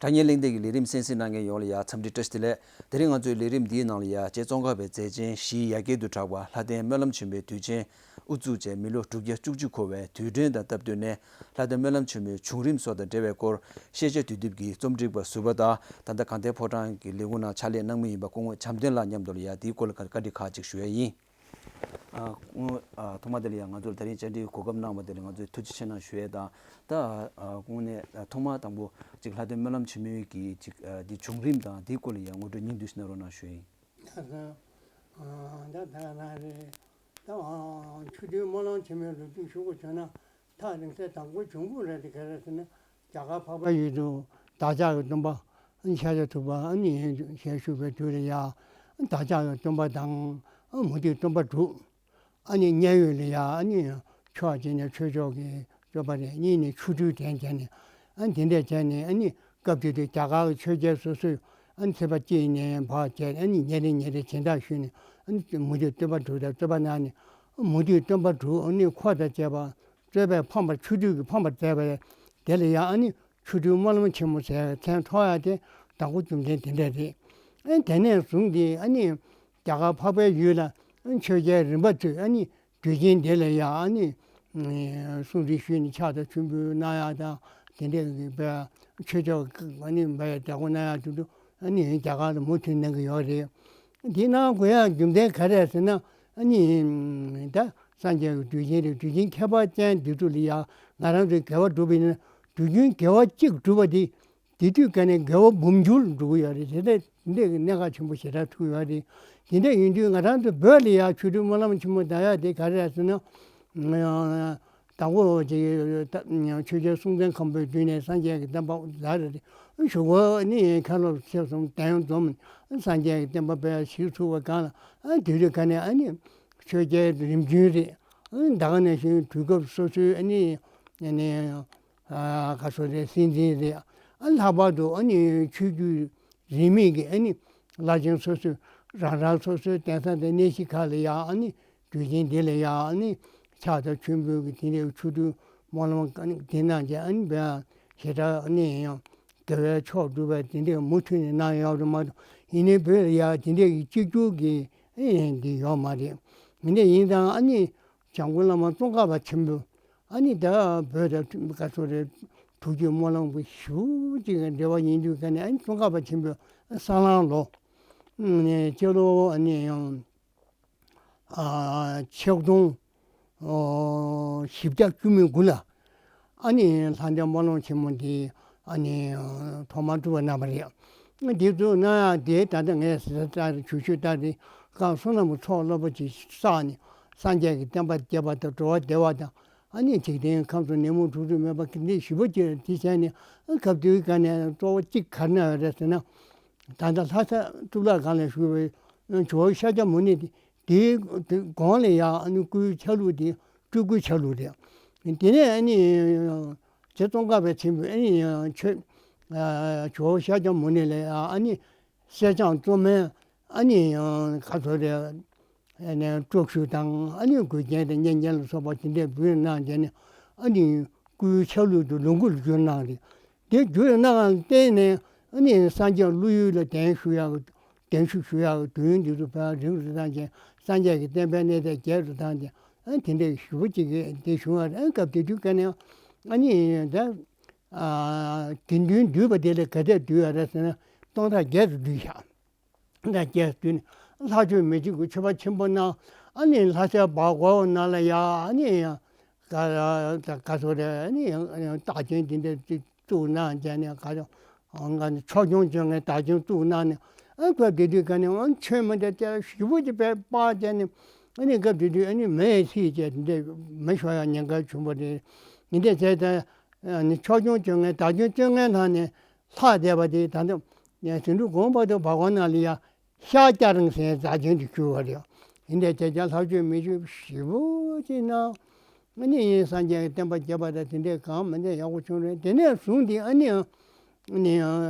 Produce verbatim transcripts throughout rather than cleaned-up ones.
དྲ་བརྙན་གླེང་སྟེགས་ཀྱི་ལས་རིམ་གསན་གཟིགས་གནང་མཁན་ཡོངས་ལ་ཡང་འཚམས་འདྲི་བཀྲ་ཤིས་བདེ་ལེགས། དེ་རིང་ང་ཚོའི་ལས་རིམ་འདིའི་ནང་ལ་ཡང་རྗེ་ཙོང་ཁ་པའི་མཛད་ཆེན་བཞིའི་ཡ་གྱལ་དུ་གྲགས་པ་ལྷ་ལྡན་སྨོན་ལམ་ཆེན་མོའི་དུས་ཆེན་དབུ་བཙུགས་བྱས་མི་ལོ་དྲུག་བརྒྱ་བཅུ་གཅིག་འཁོར་བའི་དུས་དྲན་དང་སྟབས་བསྟུན་ནས་ལྷ་ལྡན་སྨོན་ལམ་ཆེན་མོའི་བྱུང་རིམ་སོགས་དང་འབྲེལ་བའི་སྐོར་ཤེས་བྱ་དུས་དེབ་ཀྱི་རྩོམ་སྒྲིག་པ་ཟུར་པ་དང་ད་ལྟ་དགའ་ལྡན་ཕོ་བྲང་གི་ལས་ཁུངས་ནང་ཕྱག་ལས་གནང་མུས་ཡིན་པ་སྐུ་ངོ་བྱམས་ལྡན་ལགས་མཉམ་དུ་ལ་ཡང་འདིའི་སྐོར་ལ་བཀའ་འདྲི་ཁག་ཅིག་ཞུ་ཡ་ཡིན། ཨ་སྐུ་ངོ་ཨ་ཐོག་མ་དེ་ལ་ཡང་ང་ཚོར་ད་རིང་བཅར་འདྲིའི་གོ་སྐབས་གནང་བ་དེ་ལ་ང་ཚོས་ཐུགས་རྗེ་ཆེ་གནང་ཞུ་ཡས་དང་། ད་ཨ་སྐུ་ངོ་ནས་ཨ་ཐོག་མ་དང་པོ་ཅིག་ལྷ་ལྡན་སྨོན་ལམ་ཆེན་མོའི་གི་ཅིག་ཨ་འདི་བྱུང་རིམ་དང་འདིའི་སྐོར་ལ་ཡང་ངོ་སྤྲོད་སྙིང་བསྡུས་ཤིག་གནང་རོགས་གནང་ཞུ་ཡིན། ད་ད་ད་ད་རེད། ད་ཨ་ཆོས་སྒྲོན་སྨོན་ལམ་ཆེན་མོའི་ལོ་རྒྱུས་ཞུ་དགོས་བྱུང་ན། ཐག་རིང་སའི་དང་པོ་བྱུང་བུ་རེད་དེ་ག་རེ་ཟེར་ན། རྒྱ་གར་འཕགས་པའི་ཡུལ་དུ་བདག་ཅག་གི་སྟོན་པ་ཤཱཀྱ་ཐུབ་པ་ཨ་ནི་ཞལ་བཞུགས་པའི་དུས་ལ་ཡ། བདག་ཅག་གི་སྟོན་པ་དང་མུ་སྟེགས་སྟོན་པ་དྲུག་ཨ་ནི་མཉན་ཡོད་ལ་ཡ། ཨ་ནི་ཕྱོགས་གཅིག་ནས་ཆོས་ཕྱོགས་ཀྱི་སྤྱོད་པ་རེད། གཉིས་ནས་ཆོ་འཕྲུལ་འགྲན་བྱས་ནས་ཨ་ནི་དེ་འདྲས་བྱས་ནས། ཨ་ནི་སྐབས་དེ་དུས་རྒྱ་གར་གྱི་ཆོས་རྒྱལ་སོ་སོས་ཨ་ནི་ཚེས་པ་གཅིག་ནས་ཕར་བྱས་ཨ་ནི་ཉིན་རེ་ཉིན་རེ་སྦྱིན་བདག་ཞུས་ནས་ཨ་ནི་མུ་སྟེགས་སྟོན་པ་དྲུག་དང་རྩོད་པ་གནང་ནས། མུ་སྟེགས་སྟོན་པ་དྲུག་ཨ་ནི་འཁོར་དང་བཅས་པ་རྩོད་པས་ཕམ་པར། ཆོ་འཕྲུལ་གྱིས་ཕམ་པར་མཛད་པ་དེ་ལ་ཡང་ཨ་ནི་ཆོ་འཕྲུལ་སྨོན་ལམ་ཆེན་མོ་ཟེར་མཚན་ཐོགས་ཡ་དེ་དང་པོ་རྒྱུ་མཚན་དེ་འདྲ་རེད། ཨ་ནི་དེ་ནས་བཟུང་སྟེ་ཨ་ནི་རྒྱ་གར་འཕགས་པའི་ཡུལ་ལ་ཨ་ནི་ཆོས་རྒྱལ་རིམ་པ་ཚོས་ཨ་ནི་དུས་ཆེན་འདི་ལ་ཡང་ཨ་ནི་གསུང་འཕྲིན་ཞུས་ནས་ཕྱག་དང་མཆོད་འབུལ་གནང་ཡ་དང་དེ་འདྲ་གི་བའི་ཆོས་ཕྱོགས་ཨ་ནི་བའི་བདག་པོ་གནང་ཡ་དེ་ཚོ་ཨ་ནི་རྒྱ་གར་ལ་མུ་མཐུད་གནང་གི་ཡོད་རེད། འདི་གནང་དགོས་ཡ་རྒྱུ་མཚན་ག་རེ་རེད་ཟེར་ན། ཨ་ནི་ད་སངས་རྒྱས་ཀྱི་དུས་ཆེན་རེད། དུས་ཆེན་ཁྱད་པར་ཅན་འདི་ཚོ་ལ་ཡ་ང་རང་ཚོས་དགེ་བ་སྒྲུབ་པ་ཡིན་ན། དུས་རྒྱུན་དགེ་བ་གཅིག་སྒྲུབ་པ་འདི་དེ་དུས་ཀ་ནས་དགེ་བ་འབུམ་འགྱུར་འགྲོ་གི་ཡོད་རེད། དེ་འདྲ་འདི་གནད་འགག་ཆེན་པོ་ཞེ་དྲག་ཐུག་ཡོད་རེད། དེ་འདྲ་ཡིན་དུས་ང་རང་ཚོ་བོད་ལ་ཡ་ཆོ་འཕྲུལ་སྨོན་ལམ་ཆེན་མོ་ད་ཡ་དེ་ག་རེ་རེད་ཟེར་ན། དང་པོ་ཅིག་ཆོས་རྒྱལ་སྲོང་བཙན་སྒམ་པོའི་དུས་ནས་སངས་རྒྱས་ཀྱི་བསྟན་པ་ད་རེ་གཞུག་གུ་ནི་མཁན་སློབ་ཆེ་གསུམ་གདན་འཛོམས། སངས་རྒྱས་ཀྱི་བསྟན་པ་སྤེལ་ཞིག་ཚུགས་པ་གང་ལ་དེ་དུས་ག་ནས་ཨ་ནི་ཆོས་རྒྱལ་རིམ་བྱོན་རེད། ད་ག་ནང་བཞིན་དུས་སྐབས་སོ་སོའི་ཨ་ནི་ཨ་ནི་ག་སོ་རེད། སྲིད་འཛིན་རེད། ལྷག་པར་དུ་ཨ་ནི་ཆོས་བརྒྱུད་རིས་མེད་ཀྱི་ཨ་ནི་བླ་ཆེན་སོ་སོས་རང་རང་སོ་སོའི་གདན་ས་དང་གནས་གཞི་ཁག་ལ་ཡ་ཨ་ནི་དུས་ཆེན་འདི་ལ་ཡང་ཨ་ནི་ཕྱག་དང་མཆོད་འབུལ་གྱི་དེ་འདྲའི་ཆོ་འཕྲུལ་སྨོན་ལམ་དེ་གནང་རྗེས་ཨ་ནི་བས་ཞེ་དྲག་ཨ་ནི་ཡང་དགེ་བའི་ཕྱོགས་སྒྲུབ་པའི་དེ་འདྲའི་མུ་མཐུད་ནས་གནང་ཡོད་རེད་མ་གཏོགས། ཡིན་ནའི་བོད་ལ་ཡང་དེ་འདྲའི་གི་གཅིག་གྱུར་གྱི་ཨེ་འདི་ཡོད་མ་རེད། ཡིན་ནའི་ཡིན་ཙང་ཨ་ནི་འཇམ་མགོན་བླ་མ་ཙོང་ཁ་པ་ཆེན་པོས་ཨ་ནི་ད་བོད་དང་ག་ཚོད་རེད། ཐུགས་རྒྱུད་སྨོན་ལམ་གྱི་ཞུ་གཅིག་གི་འབྲེལ་བ་ཡིན་དུས་ག་ནས་ཨ་ནི་ཙོང་ཁ་པ་ཆེན་པོས་ས་གླང་ལོ་ནས་སྤྱི་ལོ་ཨ་ནི་ཡང་ཆིག་སྟོང་བཞི་བརྒྱ་བཅུ་མེད་དགུ་ལ་ཨ་ནི་ལྷ་ལྡན་སྨོན་ལམ་ཆེན་མོ་འདི་ཨ་ནི་ཐོག་མར་གྲུབ་པ་གནང་བ་རེད། འདི་ཚོ་གནང་ཡག་དེ་ད་ལྟ་ངས་ཟེར་ལྟར་ཞུ་ཞུ་ལྟར་དེ་སྐབས་བསོད་ནམས་ཚོགས་རླབས་པོ་ཆེ་བསགས་ནས་སངས་རྒྱས་ཀྱི་བསྟན་པ་རྒྱས་པ་དང་འགྲོ་བ་བདེ་བ་དང་ཨ་ནི་འཇིག་རྟེན་ཁམས་སུ་ནད་མུག་དུག་སྦྲུལ་མེད་པ་གི་འདི་ཞི་བ་ཅིག་དེ་བྱས་ནས་སྐབས་དེའི་སྐབས་ནས་གཙོ་བོ་གཅིག་ག་རེ་གནང་ཡོད་རེད་ཟེར་ན། ད་ལྟ་ལྷ་ས་གཙུག་ལག་ཁང་ལ་བཞུགས་པའི་ཇོ་བོ་ཤཱཀྱ་མུ་ནེ་དེ་དེའི་གོང་ལ་ཡང་ཨ་ནི་སྐུའི་ཆ་ལུགས་དེ་སྤྲུལ་སྐུའི་ཆ་ལུགས་རེད། དེ་ནས་ཨ་ནི་རྗེ་ཙོང་ཁ་པའི་ཆེན་པོས་ཨ་ནི་ཆོས་ཇོ་བོ་ཤཱཀྱ་མུ་ནེ་ལ་ཡང་ཨ་ནི་གསེར་སྦྱངས་བཙོ་མའི་ཨ་ནི་ག་ཚོད་རེད། ཨ་ནི་སྲོག་ཞུ་དང་ཨ་ནི་མགུལ་རྒྱན་དང་སྙན་རྒྱན་ལ་སོགས་པ་དེ་འདྲས་འབུལ་གནང་བྱས་ནས་ཨ་ནི་སྐུའི་ཆ་ལུགས་དེ་ལོངས་སྐུ་ལ་བསྒྱུར་གནང་རེད། དེ་བསྒྱུར་གནང་བརྟེན་ནས་ཨ་ནི་སངས་རྒྱས་བློ་ཡུལ་ལ་གདན་ཞུ་ཡག་གདན་ཞུ་ཞུ་ཡག་དུས་ཡུན་འདི་ཚོ་ཕར་རིང་རུ་བཏང་རྗེས་སངས་རྒྱས་ཀྱི་བསྟན་པའི་གནས་ཚད་རྒྱས་རུ་བཏང་རྗེས་ཨ་ནི་དེ་འདྲས་ཞུ་བ་ཅིག་གིས་དེ་བྱུང་བ་རེད། སྐབས་དེ་དུས་ཀ་ནས་ཨ་ནི་ད་དགེ་འདུན་འདུས་པ་དེ་ལ་ག་ཚད་འདུས་ཡོད་རེད་ཟེར་ན་སྟོང་ཕྲག་བརྒྱད་དུ་འདུས་ཤག་ད་རྒྱས་བསྡུས་ནས་ལྷག་ཆོས་མི་གཅིག་གི་མཆོད་པ་ཆེན་པོ་གནང་། ཨ་ནི་ལྷ་སའི་སྦ་སྒོར་ནང་ལ་ཡ་ཨ་ནི་ག་ག་སོ་རེད། ཨ་ནི་རྟགས་ཅན་དེ་འདྲ་བཙུགས་གནང་བྱས་ནས་ག་ང་ནི་ཆོས་སྐྱོང་བྱེད་མཁན་བདག་ཆེན་བཙུགས་གནང་ནས་ཨ་ཁོས་དེ་དུས་ག་ནས་ཨ་ཆོས་མི་འདྲ་དེ་ཞིབ་པོ་ཅིག་དཔེ་སྤར་བྱས་ནས་ཨ་ནི་སྐབས་དེ་དུས་ཨ་ནི་མེ་ཡིས་བསྲེགས་བྱས་དེ་འདྲ་མེ་ཤོར་ཡག་ཉེན་ཁ་བྱུང་བ་རེད། དེ་འདྲ་བྱས་ཙང་ཨ་ནི་ཆོས་སྐྱོང་བྱེད་མཁན་བདག་ཆེན་བཙུན་མའི་ལྷ་ནས་ལྷག་བསྡད་པ་དེ་ད་ལྟ་ཡང་དུས་འཁོར་གོང་བར་དུ་སྦ་སྒོར་ནང་ལ་ཡ་ཤར་སྐྱ་རེངས་ཟེར་བདག་ཆེན་དུ་གྱུར་བ་རེད། ཡིན་ནའི་དེ་ཀྱང་ལྷག་ཆོས་མི་ཆོས་ཞིབ་པོ་ཅིག་གནང་། ཨ་ནི་སངས་རྒྱས་ཀྱི་བསྟན་པ་རྒྱས་པ་དང་དེ་འདྲའི་གང་མི་འདྲ་ཡག་པོ་བྱུང་རེད། དེ་ནས་བཟུང་སྟེ་ཨ་ནི་ཨ་ནི་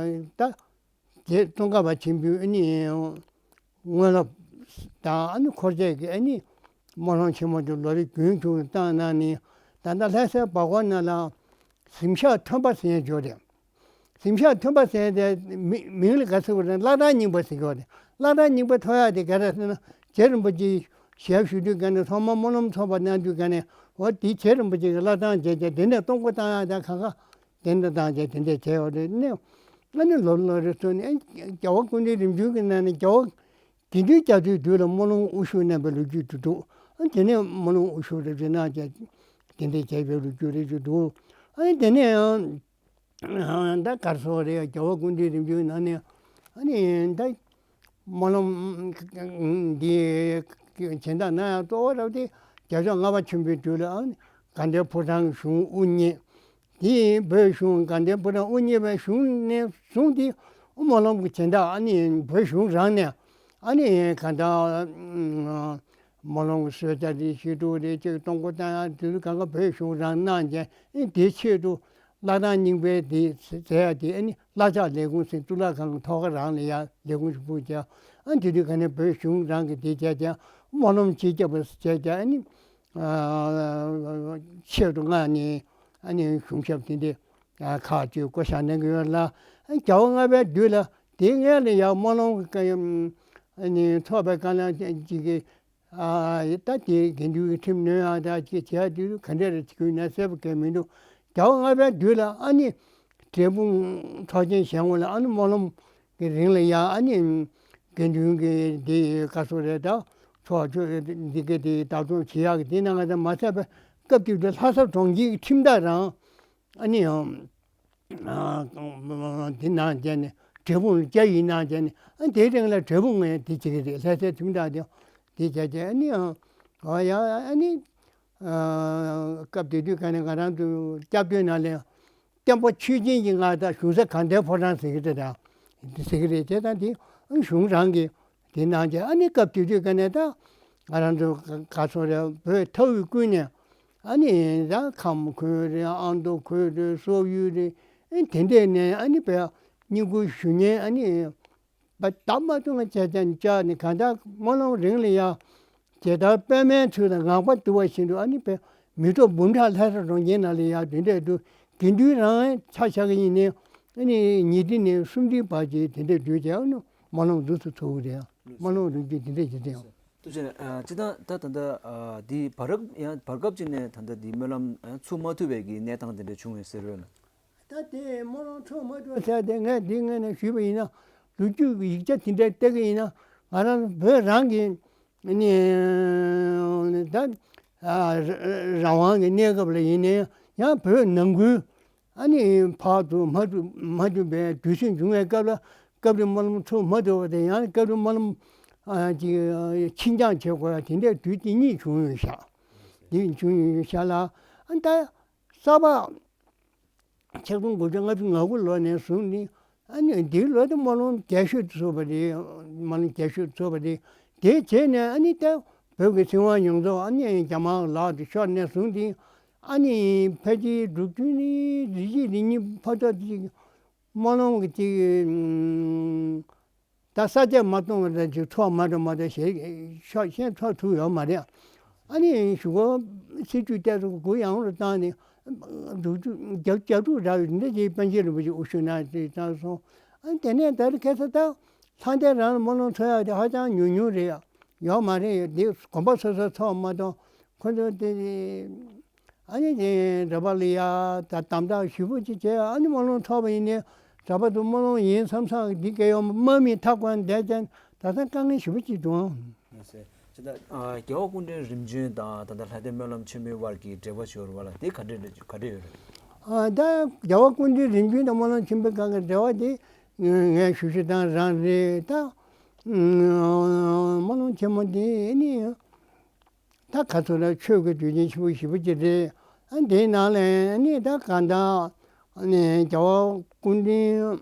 ད་རྗེ་ཙོང་ཁ་པ་ཆེན་པོས་ཨ་ནི་དངོས་སློབ་དང་ཨ་ནི་འཁོར་བཅས་ཀྱི་ཨ་ནི་སྨོན་ལམ་ཆེན་མོ་དེ་ལོ་རེ་རྒྱུན་དུ་བཏང་གནང་ནས་ད་ལྟ་ལྷ་སའི་སྦ་སྒོར་ནང་ལ་གཟིམ་ཤག་ཐོན་པ་ཟེར་ཡག་ཅིག་ཡོད་རེད། གཟིམ་ཤག་མཐུན་པ་ཟེར་ཏེ་མི་མིང་ལ་ག་ཟེར་བ་རེད། བླ་བྲང་རྙིང་པ་ཟེར་གྱི་ཡོད་རེད། བླ་བྲང་རྙིང་པ་ཐོབ་ཡག་དེ་ག་རེ་ཟེར་ན། རྗེ་རིན་པོ་ཆེ་ཞལ་བཞུགས་དུས་ག་ནས་ཐོག་མར་སྨོན་ལམ་ཚོགས་པ་གནང་དུས་ག་ནས་འོ་དེ་རྗེ་རིན་པོ་ཆེ་གི་བླ་བྲང་བྱས་བྱས་དེ་ནས་གཏོང་སྒོ་བཏང་ཡག་དང་ཁ་ཁ་དེ་འདྲ་བཏང་བྱས་དེ་འདྲ་བྱས་ཡོད་རེད། ནས་ཨ་ནི་ལོ་ལོ་རེ་ཚོ་ནས་རྒྱལ་བ་སྐུ་ཕྲེང་རིམ་བྱོན་གྱི་ནང་ནས་རྒྱལ་བ་དགེ་འདུན་རྒྱ་མཚོའི་དུས་ལ་སྨོན་ལམ་དབུ་བཞུགས་གནང་པའི་ལོ་རྒྱུས་དེ་འདུག་ཨ་དེ་ནས་སྨོན་ལམ་དབུ་བཞུགས་རེ་རེ་གནང་བྱས་དེ་འདྲ་བྱས་པའི་ལོ་རྒྱུས་རེ་རེ་འདུག་ཨ་ནི་དེ་ནས་ད་གར་སོགས་རེད། རྒྱལ་བ་སྐུ་ཕྲེང་རིམ་བྱོན་ནང་ནས་ཨ་ནི་ད་སྨོན་ལམ་འདི་བྱེད་སྟངས་ན་ཡང་གཙོ་བོ་རབ་དེ་རྒྱལ་མཆོག་ལྔ་པ་ཆེན་པོའི་དུས་ལ་ཨ་ནི་དགའ་ལྡན་ཕོ་བྲང་གི་གཞུང་དབུ་བརྙེས། དེ་བོད་གཞུང་དགའ་ལྡན་ཕོ་བྲང་དབུ་བརྙེས་པའི་གཞུང་ནས་བཟུང་སྟེ་སྨོན་ལམ་གྱི་བྱེད་སྟངས་ཨ་ནི་བོད་གཞུང་རང་ནས་ཨ་ནི་གང་ལྟར་སྨོན་ལམ་གྱི་གསོལ་ཇ་རེད། ཞི་ཁྲོ་རེད། ཅིག་གཏོང་སྒོ་བཏང་ཡག་དེ་ཚོ་གང་ག་བོད་གཞུང་རང་གནང་བྱས་ཨ་ནི་དེའི་ཆེད་དུ། བླ་བྲང་རྙིང་པའི་དེ་མཛད་ཡ་དེ་ཨ་ནི་བླ་ཕྱག་ལས་ཁུངས་ཟེར་གཙུག་ལག་ཁང་གི་ཐོག་ཁ་རང་ལ་ཡ་ལས་ཁུངས་ཤིག་ཕུལ་བྱས། ཨ་དེ་དུས་ག་ནས་བོད་གཞུང་རང་གི་དེ་བྱས་བྱས་སྨོན་ལམ་སྤྱི་ཁྱབ་པ་བྱས་བྱས་ཨ་ནི་ཆེད་དུ་མངགས་ནས་ཨ་ནི་གཞུང་ཞབས་དེ་འདྲས་ཁག་ཅིག་བསྐོ་བཞག་གནང་གི་ཡོད་ལ། ཨ་རྒྱལ་བ་ལྔ་པའི་དུས་ལ་དེ་སྔོན་ལ་ཡ་སྨོན་ལམ་ཨ་ནི་ཚོགས་པའི་དཀའ་ལས་ཅིག་གིས། ཨ་ད་དེ་དགེ་འདུན་གྱི་ཁྲིམས་གནོན་ཡག་ད་ཅི་བྱས་དུས་ག་འདྲ་རེ་བྱེད་དགོས་ན་གསལ་པོ་གང་མི་འདུག་རྒྱལ་བ་ལྔ་པའི་དུས་ལ་ཨ་ནི་འབྲས་སྤུངས་ཚོགས་ཆེན་བཞེངས་པ་ལ་ཨ་ནི་སྨོན་ལམ་གྱི་རིང་ལ་ཡ་ཨ་ནི་དགེ་འདུན་གྱི་དེ་ག་སོ་རེད། ད་ཚོགས་ཆོས་འདི་ག་དེ་བདག་སྐྱོང་བྱེད་ཡག་གི་དེ་ནང་ང་ད་མ་ཚད་པ་སྐབས་དེ་དུས་ལྷ་ས་གྲོང་ཁྱེར་གྱི་ཁྲིམས་བདག་རང་ཨ་ནི་ཡང་། ཨ་འདི་གནང་བྱས་ནས་འབྲས་སྤུངས་ལ་སྐྱ་ཡིས་གནང་བྱས་ནས་ཨ་དེའི་རིང་ལ་འབྲས་སྤུངས་ངས་འདི་བྱེད་ཀྱི་རེད། ལྷ་སའི་ཁྲིམས་བདག་དེ་འདི་བྱས་བྱས་ཨ་ནི་ཨ་ཡ་ཨ་ནི་ཨ་སྐབས་དེ་དུས་ག་ནས་ང་རང་ཚོ་སྐྱབས་བཅོལ་ནང་ལ་སྟོན་པ་ཆོས་སྦྱིན་གྱི་མངའ་བདག་གཞུང་ས་དགའ་ལྡན་ཕོ་བྲང་ཟེར་གྱི་རེད། ད་འདི་ཟེར་གྱི་རེད། བྱས་ཙང་དེ་གཞུང་རང་གི་དེ་གནང་རྗེས་ཨ་ནི་སྐབས་དེ་དུས་ཀ་ནས་ད་ང་རང་ཚོ་ག་སོ་རེད། བོད་མཐའ་དབུས་ཀུན་ནས་ཨ་ནི་ད་ཁམས་ཁུལ་རེད། ཨ་མདོ་ཁུལ་རེད། སོག་ཡུལ་རེད། ཨ་དེ་འདྲས་ནས་ཨ་ནི་བོད་བསྙེན་བཀུར་ཞུ་མཁན་ཨ་ནི་བ་ད་མ་བཏུང་བ་བྱས་བྱས་བཅར་ནས་གང་ལྟར་སྨོན་ལམ་རིང་ལ་ཡ་ཇི་ལྟར་པདྨའི་ཚུལ་དང་ངང་པ་བསྡུ་བ་བཞིན་དུ་ཨ་ནི་བོད་མི་ཐོག་འབུམ་ཕྲག་ལྷ་ས་གྲོང་ཁྱེར་ནང་ལ་ཡ་དེ་འདྲས་འདུག་དགེ་འདུན་རང་ཆ་བཞག་གི་ཡིན་ནའི་ཨ་ནི་ཉིས་ཁྲི་ནས་སུམ་ཁྲིའི་བར་གྱི་དེ་འདྲས་འདུག་བྱས་ཨ་ནི་སྨོན་ལམ་འདུག་སེ་ཚོགས་ཀྱི་རེད། སྨོན་ལམ་རིམ་གྱིས་དེ་འདྲས་ཀྱི་རེད། ཐུགས་རྗེ་ཆེ། ཨ་སྤྱིར་བཏང་ད་ད་ལྟ་ཨ་འདི་བར་སྐབས་ཡང་བར་སྐབས་ཅིག་ནས་ད་ལྟ་འདི་སྨོན་ལམ་ཨ་ཚུགས་མ་ཐུབ་པའི་གི་གནས་སྟངས་དེ་འདྲ་བྱུང་ཡོད་ཟེར་རོ་ལ། ད་དེ་སྨོན་ལམ་ཚུགས་མ་ཐུབ་ཟེར་དེ་ངས་འདི་སྔོན་ནས་ཞུས་པ་ཡིན་ན་ལོ་རྒྱུས་ཀྱི་ཡིག་ཆ་དེ་འདྲ་བལྟས་ཀྱི་ཡིན་ན་ང་རང་བོད་རང་གི་ནི་ད་ཨ་རང་དབང་གི་གནས་སྐབས་ལ་ཡིན་ནའི་ཡང་བོད་ནང་ཁུལ་ཨ་ནི་ཕར་ཚུར་མ་ཐུབ་མ་ཐུབ་པའི་དུས་ཚོད་བྱུང་བའི་སྐབས་ལ་སྐབས་རེ་སྨོན་ལམ་ཚུགས་མ་ཐུབ་པ་དེ་ཡང་སྐབས་རེ་སྨོན་ལམ་ཨ་ཅིག་ཕྱིར་འགྱངས་བྱེད་དགོས་ཡ་དེ་འདྲའི་དུས་དེ་གཉིས་བྱུང་ཡོད་ཤག་དེ་བྱུང་ཡོད་ཤག་ལ་ཨ་ད་གསར་པ་ཆིག་སྟོང་དགུ་བརྒྱ་ལྔ་བཅུ་ང་དགུ་ལོ་ནས་བཟུང་ནི་ཨ་ནི་འདིའི་ལོ་དེ་སྨོན་ལམ་རྒྱས་ཤོས་ཚུགས་པ་རེད། སྨོན་ལམ་རྒྱས་ཤོས་ཚུགས་པ་རེད། དེ་བྱས་ནས་ཨ་ནི་ད་བོད་ཀྱི་སྲིད་དབང་ཡོངས་རྫོགས་ཨ་ནི་རྒྱ་དམར་ལག་ཏུ་ཤོར་ནས་བཟུང་སྟེ་ཨ་ནི་ཕལ་ཆེར་འབྲུག་རྒྱུན་ནི་རིགས་གཅིག་རིགས་གཉིས་ཕོ་ཚོད་ཅིག་སྨོན་ལམ་གྱི་ཅིག་ད་ས་དཔྱད་མ་གཏོང་བ་ཅིག་ཚོགས་མ་འགྲོ་མ་གཏོགས་ཞེས་ཤོག་ཤེས་ཚོགས་ཐུབ་ཡོད་མ་རེད། ཨ་ནི་གཞུག་གུ་སྲིད་ཇུས་ཏོག་ཙམ་གུ་ཡངས་རུ་བཏང་ནས་འབྲུག་རྒྱ་རྒྱ་ཕྲུག་འདྲ་བའི་འདི་ཅིག་པཎ་ཆེན་རིན་པོ་ཆེ་དབུ་བཞུགས་གནང་ཅིག་བཏང་སོང་། ཨ་ནི་དེ་ནས་ད་རེས་ཁ་སང་ད་ལྷ་ལྡན་རང་ལ་སྨོན་ལམ་ཚུགས་ཡག་དེ་ཧ་ཅང་ཉུང་ཉུང་རེད། ཡོད་མ་རེད། འདི་དགོན་པ་སོ་སོའི་ཚོགས་མ་གཏོགས་ཁོ་ཚོ་དེ་ཨ་ནི་དེ་རེ་བ་ལ་ཡ་ད་དམ་དྲག་ཞེ་པོ་ཅིག་བྱས། ཨ་ནི་སྨོན་ལམ་ཚོགས་པ་ཡིན་ནའི་རེ་བ་དུ་སྨོན་ལམ་ཡིན་བསམ་བསམ་འདི་གས་ཡོད་མ་མི་ཐག་པ་བསྡད་ཀྱང་ད་ལྟ་དཀའ་ངལ་ཞེ་པོ་ཅིག་འདུག་ཨང་། ལགས་སོ། ད་ལྟ་ཨ་རྒྱལ་བ་སྐུ་ཕྲེང་རིམ་བྱོན་དང་ད་ལྟ་ལྷ་ལྡན་སྨོན་ལམ་ཆེན་མོའི་དབར་གྱི་འབྲེལ་བ་ཅིག་ཡོད་རེད་པ་ལགས། དེ་ག་འདྲ་ག་འདྲ་ཡོད་རེད། ཨ་ད་རྒྱལ་བ་སྐུ་ཕྲེང་རིམ་བྱོན་དང་སྨོན་ལམ་ཆེན་མོའི་སྒང་གི་འབྲེལ་བ་དེ་ངས་ཞུ་ཞུ་དང་རང་རེད། ད་སྨོན་ལམ་ཆེན་མོ་དེ་ནི་ད་ག་ཚོད་ལ་ཆོས་ཀྱི་དུས་ཆེན་ཆེན་པོ་ཞེ་པོ་ཅིག་རེད། ཨ་དེའི་ནང་ལ་ནི་ད་གང་ལྟར་ནི་རྒྱལ་བ་སྐུ་ཕྲེང་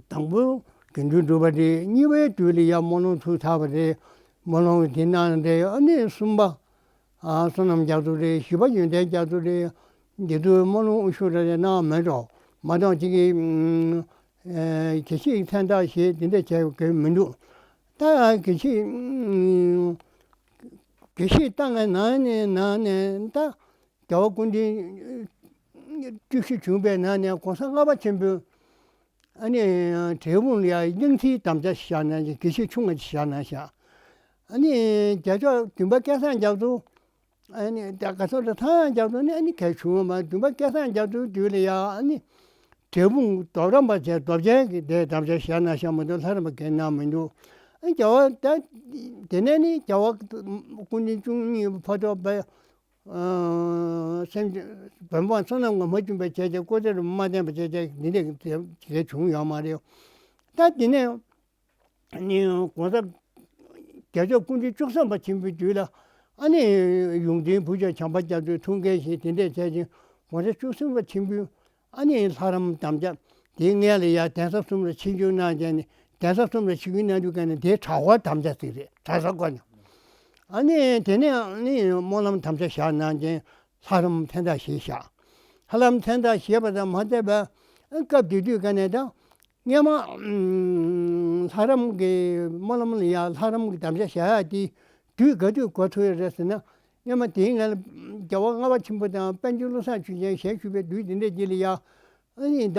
དང་པོ་དགེ་འདུན་གྲུབ་པ་རེད། གཉིས་པའི་དུས་ལ་ཡང་སྨོན་ལམ་ཚུགས་ཚར་བ་རེད། སྨོན་ལམ་གྱི་དེ་ནང་རེད། ཨ་ནི་གསུམ་པ་ཨ་བསོད་ནམས་རྒྱ་མཚོ་རེད། བཞི་པ་ཡོན་ཏན་རྒྱ་མཚོ་རེད། འདི་ཚོས་སྨོན་ལམ་དབུ་བཞུགས་རེ་རེ་གནང་མེད་འགྲོ། མ་གཏོགས་ཅིག་གིས་ཨ་དགེ་བཤེས་མཚན་རྟགས་བཞེས་དེ་འདྲ་བྱས་དགོས་མི་འདུག་ད་དགེ་བཤེས་དགེ་བཤེས་བཏང་བའི་ནང་ནས་ནང་ནས་ད་རྒྱལ་བ་སྐུ་ཕྲེང་བཅུ་བཞི་བྱུང་བའི་ནང་ནས་གོང་ས་ལྔ་པ་ཆེན་པོའི་ ཨ་ནི་འབྲས་སྤུངས་ལ་ཡང་སྙིང་ཐིག་དམ་བཅའ་བཞག་གནང་ཅིང་དགེ་བཤེས་ཆུང་ང་ཅིག་བཞག་གནང་བཞག་ཨ་ནི་རྒྱལ་མཆོག་བདུན་པ་སྐལ་བཟང་རྒྱ་མཚོ། ཨ་ནི་ད་ག་ཚོད་ལ་ཐང་རྒྱ་མཚོ་ནི་ཨ་ནི་གལ་བྱུང་བ་མ། བདུན་པ་སྐལ་བཟང་རྒྱ་མཚོའི་དུས་ལ་ཡང་ཨ་ནི་འབྲས་སྤུངས་རྡོ་རམས་པ་བྱས་རྡོ་རྗེ་གི་དེ་དམ་བཅའ་བཞག་གནང་བཞག་མི་འདུག་ལྷ་རམས་པ་གས་གནང་མི་འདུག་ཨ་རྒྱལ་བ་ད་དེ་ནས་ནི་རྒྱལ་བ་སྐུ་ཕྲེང་བཅུ་གཉིས་ཕ་ཐོག་པའི་སེམས་བོན་པོ་བསོད་ནམས་ཀྱིས་མ་བཅུན་པ་བྱས་བྱས་ཀོ་ཚེ་རིང་མ་བསྟེན་པ་བྱས་བྱས་འདི་འདྲ་གས་བྱུང་ཡོད་མ་རེད། ད་དེ་ནས་ནི་གོང་ས་རྒྱལ་མཆོག་སྐུ་ཕྲེང་བཅུ་གསུམ་པ་ཆེན་པོའི་དུས་ལ་ཨ་ནི་ཡོངས་འཛིན་བུ་ཆེན་བྱམས་པ་རྒྱ་མཚོའི་ཐུགས་འགན་བཞེས་དེ་འདྲས་བྱས་ཅིང་གོང་ས་བཅུ་གསུམ་པ་ཆེན་པོའི་ཨ་ནི་ལྷ་རམས་དམ་བཅའ་དེའི་སྔས་ལ་ཡ་གདན་ས་གསུམ་ལ་ཆིབས་བསྒྱུར་གནང་བྱས་ནས་གདན་ས་གསུམ་ལ་ཆིབས་བསྒྱུར་གནང་དུས་ཀ་ནས་དེའི་གྲྭ་སྐོར་དམ་བཅའ་ཟེར་རེད། གྲྭ་ས་སྐོར་ནས་ཨ་ནི་དེ་ནས་ཨ་ནི་སྨོན་ལམ་དམ་བཅའ་བཞག་གནང་བྱས་ལྷ་རམས་མཚན་རྟགས་བཞེས་བཞག་ལྷ་རམས་མཚན་རྟགས་བཞེས་པ་དང་མ་ཚད་པར་སྐབས་དེ་དུས་ཀ་ནས་ད་སྔས་མ་ལྷ་རམས་ཀྱི་སྨོན་ལམ་ལ་ཡ་ལྷ་རམས་ཀྱི་དམ་བཅའ་བཞག་ཡག་དེ་དུས་ག་དུས་འགོ་ཚུགས་ཡོད་རེད་ཟེར་ན། སྔས་མ་དེའི་སྔ་ལ་རྒྱལ་བ་ལྔ་པ་ཆེན་པོ་དང་དཔལ་འབྱོར་བློ་བཟང་ཆོས་ཅན་ཞལ་བཞུགས་པའི་དུས་དེ་འདྲ་ཅིག་ལ་ཡ། ཨ་ནི་ད་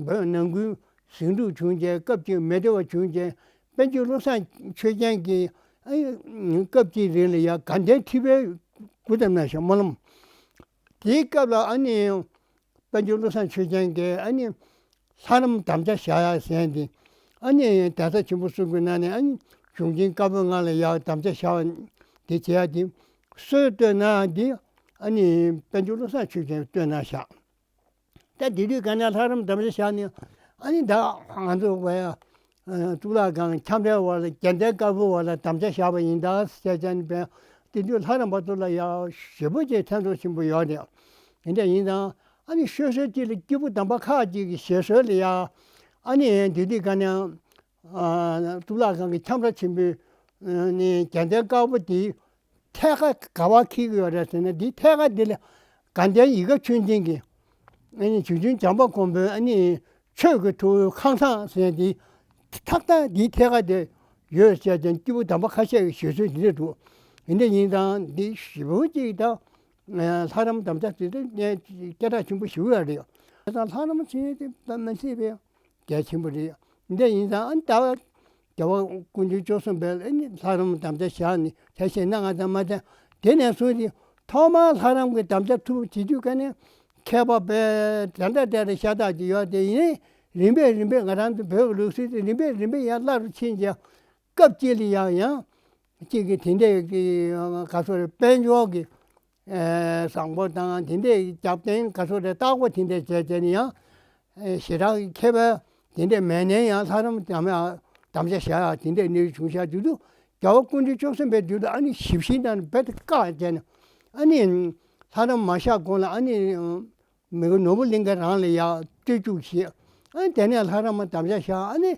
བོད་ནང་ཁུལ་ཟིང་འཁྲུག་བྱུང་རྗེས་སྐབས་ཅིག་མི་བདེ་བ་བྱུང་རྗེས་དཔལ་འབྱོར་བློ་བཟང་ཆོས་ཅན་གྱིས་ཨ་ནི་སྐབས་ཅིག་རིང་ལ་ཡ་དགའ་ལྡན་ཁྲི་པའི་སྐུ་བལྟམས་གནང་ཞིང་སྨོན་ལམ། དེའི་སྐབས་ལ་ཨ་ནི་དཔལ་འབྱོར་བློ་བཟང་ཆོས་ཅན་གྱིས་ཨ་ནི་ལྷ་རམས་དམ་བཅའ་བཞག་ཡག་ཟེར་ཏེ་ཨ་ནི་གདན་ས་ཆེན་པོ་གསུམ་གྱི་ནང་ནས་ཨ་ནི་གཞུང་ཆེན་བཀའ་པོད་ལྔ་ལ་ཡ་དམ་བཅའ་བཞག་པ་དེ་བྱེད་ཡག་དེ་སྲོལ་བཏོད་གནང་དེ་ཨ་ནི་དཔལ་འབྱོར་བློ་བཟང་ཆོས་ཅན་བཏོད་གནང་བཞག་ད་དེ་དུས་ག་ནས་ལྷ་རམས་དམ་བཅའ་བཞག་ནས་ཨ་ནི་ད་ང་ཚོ་བ་ཡ་གཙུག་ལག་ཁང་ཁྱམས་རའི་བར་ལ་རྒྱལ་ལྡན་དཀར་པོའི་བར་ལ་དམ་བཅའ་བཞག་པ་ཡིན་ད་ཟེར་བྱས་ནས་པས་དེ་དུས་ལྷ་རམས་པ་ཚོ་ལ་ཡ་ཞེ་པོ་ཅིག་ཕན་ཐོགས་ཆེན་པོ་ཡོད་རེད། ཡིན་ད་ཡིན་ཙང་ཨ་ནི་ཤོད་སྲོལ་གཅིག་ལ་སྐྱེས་བུ་དམ་པ་ཁག་ཅིག་གི་བཞེད་སྲོལ་ལ་ཡ་ཨ་ནི་དེ་དུས་ག་ནས་གཙུག་ལག་ཁང་གི་ཁྱམས་ར་ཆེན་པོའི་ནི་རྒྱལ་ལྡན་དཀར་པོ་དེའི་ཐད་ཀ་ག་བ་འཁེལ་གྱི་ཡོད་རེད་ཟེར་ན། འདི་ཐད་ཀ་འདི་ལ་དགའ་ལྡན་ཡིད་དགའ་ཆོས་འཛིན་གྱི་ཨ་ནི་ཆོས་སྐྱོང་བྱམས་པ་མགོན་པོའི་ཨ་ནི་ཆོས་ཀྱི་ཐུ་བོའི་ཁང་བཟང་ཟེར་འདི་ཐག་ཐག་འདིའི་ཐད་ཀ་འདི་ཡོད་ཟེར་ཀྱང་སྐྱེས་བུ་དམ་པ་ཁ་ཤས་ཀྱི་བཞེད་སྲོལ་འདི་འདྲ་འདུག་ཡིན་འདྲ་ཡིན་ཙང་འདི་ཞེ་པོ་ཅིག་ད་ལྷ་རམས་དམ་བཅའ་ཟེར་དུས་སྐད་གྲགས་ཆེན་པོ་ཞིག་ཡོད་རེད། ད་ལྷ་རམས་ཟེར་དེ་མ་ཟད་པའི་གལ་ཆེན་པོ་རེད། འདི་ཡིན་ཙང་ཨ་ནི་ད་རྒྱལ་བ་སྐུ་ཕྲེང་བཅུ་གསུམ་པས་ཨ་ནི་ལྷ་རམས་དམ་བཅའ་བཞག་ནས་ཆ་ཤས་སྣ་ལྔ་ཙམ་མ་ཚད་དེ་ནས་བཟུང་སྟེ་ཐོག་མར་ལྷ་རམས་ཀྱི་དམ་བཅའ་ཐུབ་བྱེད་དུས་ཀ་ནས་མཁས་པ་དཔེ་འདྲ་འདྲ་འདྲ་ཤ་སྟག་ཅིག་ཡོད་དེ་ཡིན། རིམ་པས་རིམ་པས་ང་རང་ཚོ་བོད་ཀྱི་ལུགས་སྲོལ་དེ་རིམ་པས་རིམ་པས་ཡར་སླ་རུ་ཕྱིན་རྗེས་སྐབས་གཅིག་ལ་ཡང་ཡང་གཅིག་གིས་དེ་འདྲས་ཀྱི་ག་ཚོད་རེད་དཔལ་འབྱོར་གྱི་བཟང་པོ་དང་དེ་འདྲའི་རྒྱབ་རྟེན་ག་ཚོད་རེ་བཏགས་པ་དེ་འདྲ་བྱས་བྱས་ནས་ཡང་ཞེ་དྲག་གི་མཁས་པ་དེ་འདྲ་མེད་ནའི་ཡང་ལྷ་རམས་དམ་ཡ་དམ་བཅའ་བཞག་ཡ་དེ་འདྲ་གནས་བྱུང་ཤག་དུས་དུས་རྒྱལ་བ་སྐུ་ཕྲེང་བཅུ་གསུམ་པའི་དུས་དུ་ཨ་ནི་ཞིབ་ཞིབ་དང་རྦད་དེ་བཀག་བྱས་ནས་ཨ་ནི་ལྷ་རམས་མ་བཞག་གོང་ལ་ཨ་ནི་མི་གི་ནོར་བུ་གླིང་ག་རང་ལ་ཡ་སྤྲོད་བཅུག་བྱས་ཨ་ནི་དེ་ནས་ལྷ་རམས་དམ་བཅའ་བཞག་ཨ་ནི།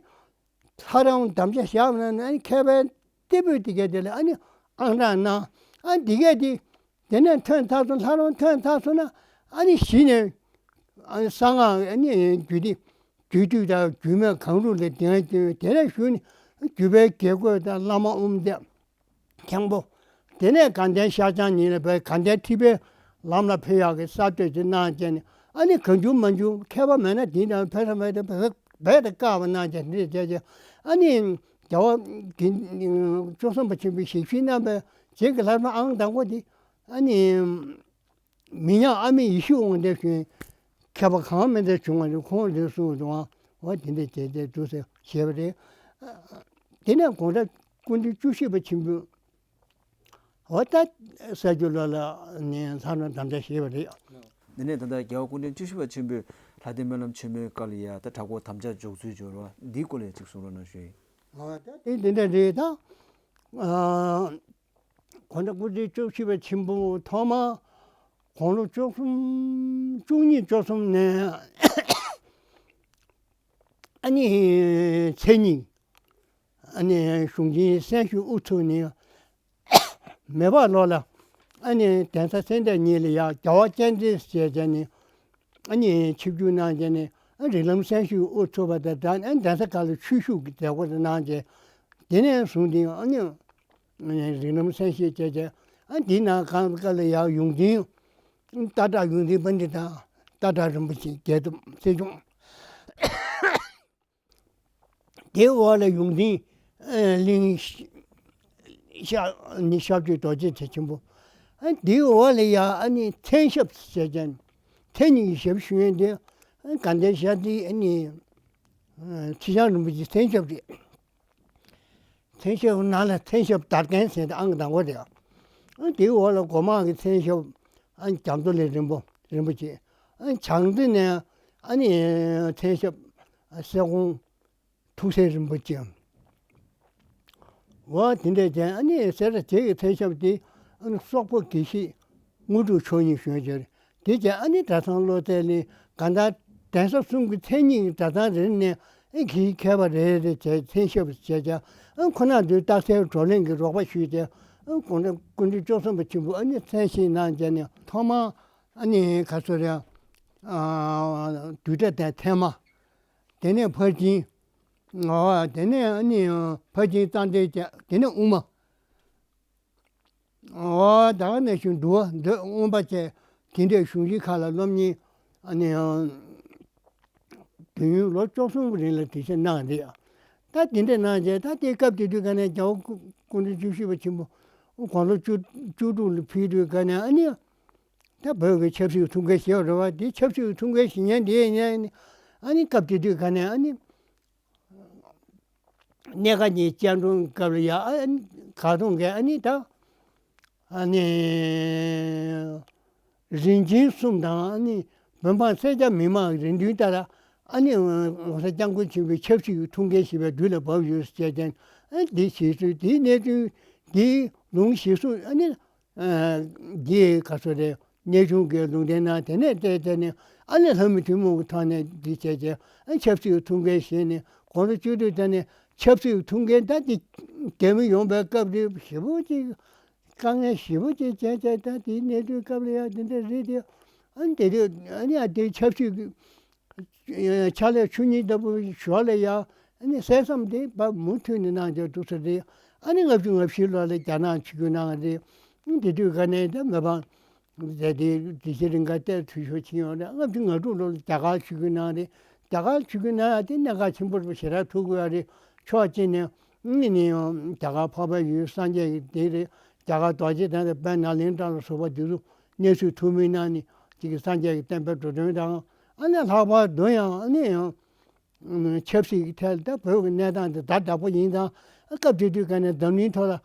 ལྷ་རམས་དམ་བཅའ་བཞག་པ་ན་ནི་མཁས་པའི་སྐྱེས་བུ་དེ་གས་དེ་ལ་ཨ་ནི་ཨང་གྲངས་གནང་། ཨ་འདི་གས་དེ་དེ་ནས་ཐོན་ཚར་སོང་། ལྷ་རམས་ཐོན་ཚར་སོང་ན་ཨ་ནི་གཞི་ནས་ཨ་ནི་གསང་སྔགས་ཨ་ནི་རྒྱུད་སྡེ་རྒྱུད་སྡུད་དང་རྒྱུད་སྨད་གང་རུང་ལ་དེ་སྔ་དེ་ནས་ཞུགས་ནས་རྒྱུད་པའི་དགེ་བསྐོས་དང་བླ་མ་དབུ་མཛད་མཁན་པོ། དེ་ནས་དགའ་ལྡན་ཤར་བྱང་གཉིས་ལ་བོད་དགའ་ལྡན་ཁྲི་པའི་ལམ་ལ་ཕེབས་ཡག་གི་གསར་གཏོད་ཅིག་གནང་བྱས་ནས་ཨ་ནི་གང་བྱུང་མང་བྱུང་མཁས་པ་མེད་ན་དེ་འདྲ་ཕེབས་ས་མེད་དེ་བོད་བོད་དུ་བཀག་པ་གནང་བྱས་འདི་བྱས་བྱས་ཨ་ནི་རྒྱལ་བ་གི་བཅུ་གསུམ་པ་ཆེན་པོས་ཞིབ་ཞིབ་གནང་བའི་རྗེས་ཀྱི་ལྷ་རམས་ཨང་དང་པོ་དེ་ཨ་ནི་མི་ཉག་ཨ་མེས་ཡེ་ཤེས་དབང་ལྡན་ཞུ་མཁས་པ་གང་མེད་འདྲ་བྱུང་བ་རེད། ཁོང་རེད་གསུངས་འདུག་འོ་དེ་འདྲ་བྱས་བྱས་འདུག་ཟེར་བྱས་པ་རེད། དེ་ནས་གོང་ས་སྐུ་ཕྲེང་བཅུ་བཞི་པ་ཆེན་པོས། འོ་ད་ས་སྐྱ་ལོ་ལ་ནི་ལྷ་རམས་དམ་བཅའ་བཞེས་པ་རེད། འདི་ནས་ད་ལྟ་རྒྱལ་བ་སྐུ་ཕྲེང་བཅུ་བཞི་པ་ཆེན་པོས་ལྷ་ལྡན་སྨོན་ལམ་ཆེན་མོའི་སྐབས་ལ་ཡ་ད་གྲྭ་སྐོར་དམ་བཅའ་འཇོག་ཚུལ་སྦྱོར་བ་འདིའི་སྐོར་ལ་ཡ་ཅིག་གསུང་རོགས་གནང་ཞུ་ཡིན། འོ་ད་དེ་འདི་འདྲ་རེད་ད། ཨ་གོང་ས་སྐུ་ཕྲེང་བཅུ་བཞི་པ་ཆེན་པོ་ཐོག་མར་དགུང་ལོ་བཅུ་གསུམ་བཅུ་གཉིས་བཅུ་གསུམ་ནས་ཨ་ནི་མཚན་ཉིད་ཨ་ནི་གཞུང་ཆེན་གསན་ཞུ་དབུ་ཚུགས་ནས། མེ་འབར་ལོ་ལ་ཨ་ནི་གདན་ས་སེ་འབྲས་གཉིས་ལ་ཡང་རྒྱལ་བ་སྤྱན་འདྲེན་ཞེས་བྱས་ནས་ཨ་ནི་ཆིབས་བསྒྱུར་གནང་བྱས་ནས་ཨ་རིགས་ལམ་གསན་ཞུའི་དབུ་ཚུགས་པ་དང་སྦྲགས་ནས་གདན་ས་ཁག་ལ་ཆོས་ཞུགས་ཀྱི་མཛད་སྒོ་དེ་གནང་བྱས། དེ་ནས་བཟུང་སྟེ་ཨ་ནི་རིགས་ལམ་གསན་ཞུ་བྱས་བྱས་ཨ་འདི་ནང་གང་ག་ལ་ཡང་ཡོངས་འཛིན་སྟག་བྲག་ཡོངས་འཛིན་པཎྜི་ཏ་སྟག་བྲག་རིན་པོ་ཆེ་རྒྱལ་ཐོབ་སྲིད་སྐྱོང་། དེའི་འོག་ལ་ཡོངས་འཛིན་གླིང་ཤ་ནི་ཤཱཀྱའི་རྡོ་རྗེ་ཚེ་ཆེན་པོ། ཨ་དེའི་འོག་ལ་ཡ་ཨ་ནི་མཚན་ཞབས་ཟེར་ཅན། མཚན་ཉིད་ཀྱི་ཞབས་ཞུ་ཡོན་ཏན་དགའ་ལྡན་ཤཱཀྱའི་ཨ་ནི་ཚེ་ཞང་རིན་པོ་ཆེ་མཚན་ཞབས་རེད། མཚན་ཞབས་ནང་ལ་མཚན་ཞབས་དར་མཁན་ཟེར་ཏེ་ཨང་དང་པོ་རེད། ཨ་དེའི་འོག་ལ་སྒོ་མང་གི་མཚན་ཞབས་ཨ་རྒྱ་མཚོ་ལས་རིན་པོ་རིན་པོ་ཆེ། ཨ་བྱང་རྩེ་ནས་ཨ་ནི་མཚན་ཞབས་སྲས་སྐོང་ཐུགས་སྲས་རིན་པོ་ཆེ། འོ་དེ་འདྲས་ཀྱང་ཨ་ནི་སེ་ར་བྱེས་ཀྱི་མཚན་ཞབས་དེ་ཨ་ནི་སོག་པོ་དགེ་བཤེས་དངོས་གྲུབ་མཆོག་ཉིད་ཞུ་རྒྱུ་རེད། དེ་ཀྱང་ཨ་ནི་གྲྭ་ཚང་བློ་གཏད་ལས་གང་ལྟར་གདན་ས་གསུམ་གྱི་མཚན་ཉིད་ཀྱི་གྲྭ་ཚང་རེ་ནས་ཨ་གི་མཁས་པ་རེ་རེ་བྱས་མཚན་ཞབས་བྱས་ཀྱང་ཨ་ཁོ་ན་ཚོའི་རྟགས་གསལ་བགྲོ་གླེང་གི་རོགས་པ་ཞུས་ཏེ་ཨ་དགོངས་འགྲེལ་སྐུ་ཕྲེང་བཅུ་གསུམ་པ་ཆེན་པོ་ཨ་ནི་མཚན་བཞེས་གནང་བྱས་ནས་ཐོག་མར་ཨ་ནི་ག་ཚོད་རེད། ཨ་བསྡུས་གྲྭ་དང་ཐེག་དམར། དེ་ནས་ཕར་ཕྱིན། ཨོ་དེ་ནས་ཨ་ནི་ཕར་ཕྱིན་གཙང་སྦྲའི་བྱས། དེ་ནས་དབུ་མ། ཨོ་ད་ག་ནས་བྱུང་འདུལ་བ་འདོད་དབུ་མ་བཅས་དེ་འདྲའི་གཞུང་བཞི་ཁག་ལ་སློབ་གཉེར་ཨ་ནི་དུས་ཡུན་ལོ་བཅུ་གསུམ་གྱི་རིང་ལ་དེ་བཞིན་གནང་རེད། ད་དེ་འདྲ་གནང་རྗེས་ད་དེའི་སྐབས་དེ་དུས་ག་ནས་རྒྱལ་བ་སྐུ་ཕྲེང་བཅུ་བཞི་པ་ཆེན་པོ་དགུང་ལོ་བཅུ་བཅུ་དྲུག་ལ་ཕེབས་དུས་ག་ནས་ཨ་ནི། ད་བོད་ཀྱི་ཆབ་སྲིད་ཐུགས་འགན་བཞེས་པ་རེད་བ། དེ་ཆབ་སྲིད་ཐུགས་འགན་བཞེས་མཁན་དེ་ཡིན་ནའི་ཨ་ནི་སྐབས་དེ་དུས་ག་ནས་ཨ་ནི་གནད་འགག་གཉིས་བཅར་འདྲི་སྐབས་ལ་ཡ་ཨ་ནི་གར་གཏོང་མཁན་ཨ་ནི་ད་ཨ་ནི་རིན་ཆེན་གསུམ་དང་ཨ་ནི་བོད་འབངས་སེར་སྐྱ་མི་མང་གི་རེ་འདུན་ལྟར་ཨ་ནི་༸གོང་ས་༸སྐྱབས་མགོན་ཆེན་པོའི་ཆབ་སྲིད་ཐུགས་འགན་བཞེས་པའི་དུས་ལ་བབས་ཡོད་ཟེར་བྱས་ཏེ་ཨ་ནི་དེའི་བཞེད་སྲོལ་དེའི་གནད་དོན་དེའི་ལུང་བཞེད་སྲོལ་ཨ་ནི། འདི་ག་ཚོད་རེད། གནས་ཆུང་གི་ལུང་བསྟན་ན་དེ་ནས་བལྟས་བལྟས་ནས་ཨ་ནི་ལྷ་མི་ཐུན་མོང་གི་ཐོག་ནས་འདི་བྱས་བྱས་ཨ་ཆབ་སྲིད་ཐུགས་འགན་བཞེས་ནས་དགུང་ལོ་བཅུ་དྲུག་དེ་ནས་ཆབ་སྲིད་ཐུགས་འགན་ད་འདི་རྒྱ་མི་ཡོང་པའི་སྐབས་དེ་ཞེ་པོ་ཅིག་དཀའ་ངལ་ཞེ་པོ་ཅིག་བྱས་བྱས་ད་དེའི་གནས་ཚུལ་སྐབས་ལ་ཡ་འདི་འདྲ་རེད་དེ་ཨ་ནི་དེ་དུས་ཨ་ནི་ཡ་དེ་ཆབ་སྲིད་ཀྱི་ཕྱག་ལས་ཆུ་གཉིས་ལྟ་བུ་ཞོར་ལ་ཡང་ཨ་ནི་གསན་བསམ་དེ་བབ་མུ་མཐུད་ནས་གནང་བྱས་འདུག་ས་རེད། ཨ་ནི་ལྔ་བཅུ་ང་བཞི་ལོ་ལ་རྒྱ་ནག་ཆིབས་བསྒྱུར་གནང་བ་རེད། དེ་དུས་ག་ནས་ད་མི་ཕམ་རྒྱལ་དེ་དེ་ཤེས་རིང་ག་གཏད་ཐུ་ཤོ་ཕྱིན་ཡོད་རེད། ལྔ་བཅུ་ང་དྲུག་ལོ་ལ་རྒྱ་གར་ཆིབས་བསྒྱུར་གནང་རེད། རྒྱ་གར་ཆིབས་བསྒྱུར་གནང་ཡ་དེ་གནད་འགག་ཆེན་པོ་རེད་པ་ཞེ་དྲག་ཐུག་དགོས་ཡ་རེད། ཕྱོགས་གཅིག་ནས་ཨ་ནི་རྒྱ་གར་འཕགས་པའི་ཡུལ་སངས་རྒྱས་ཀྱི་སྡེ་རེད། རྒྱ་གར་རྡོ་རྗེ་གདན་དང་དཔལ་ནཱ་ལེནྡྲ་ལ་སོགས་པ་འདི་ཚོ་གནས་ཚུལ་ཐུགས་སྨོན་གནང་ནས་ཅིག་གི་སངས་རྒྱས་ཀྱི་བསྟན་པའི་འགྲོ་དོན་དང་ཨ་ནི་ལྷག་པར་དུ་ཡང་ཨ་ནི་ཡང་ཆབ་སྲིད་ཀྱི་ཐད་ལ་ད་བོད་ཀྱི་གནས་སྟངས་འདི་ཛ་དྲག་པོ་ཡིན་ཙང་སྐབས་དེ་དུས་ག་ནས་འཛམ་གླིང་ཐོག་ལ་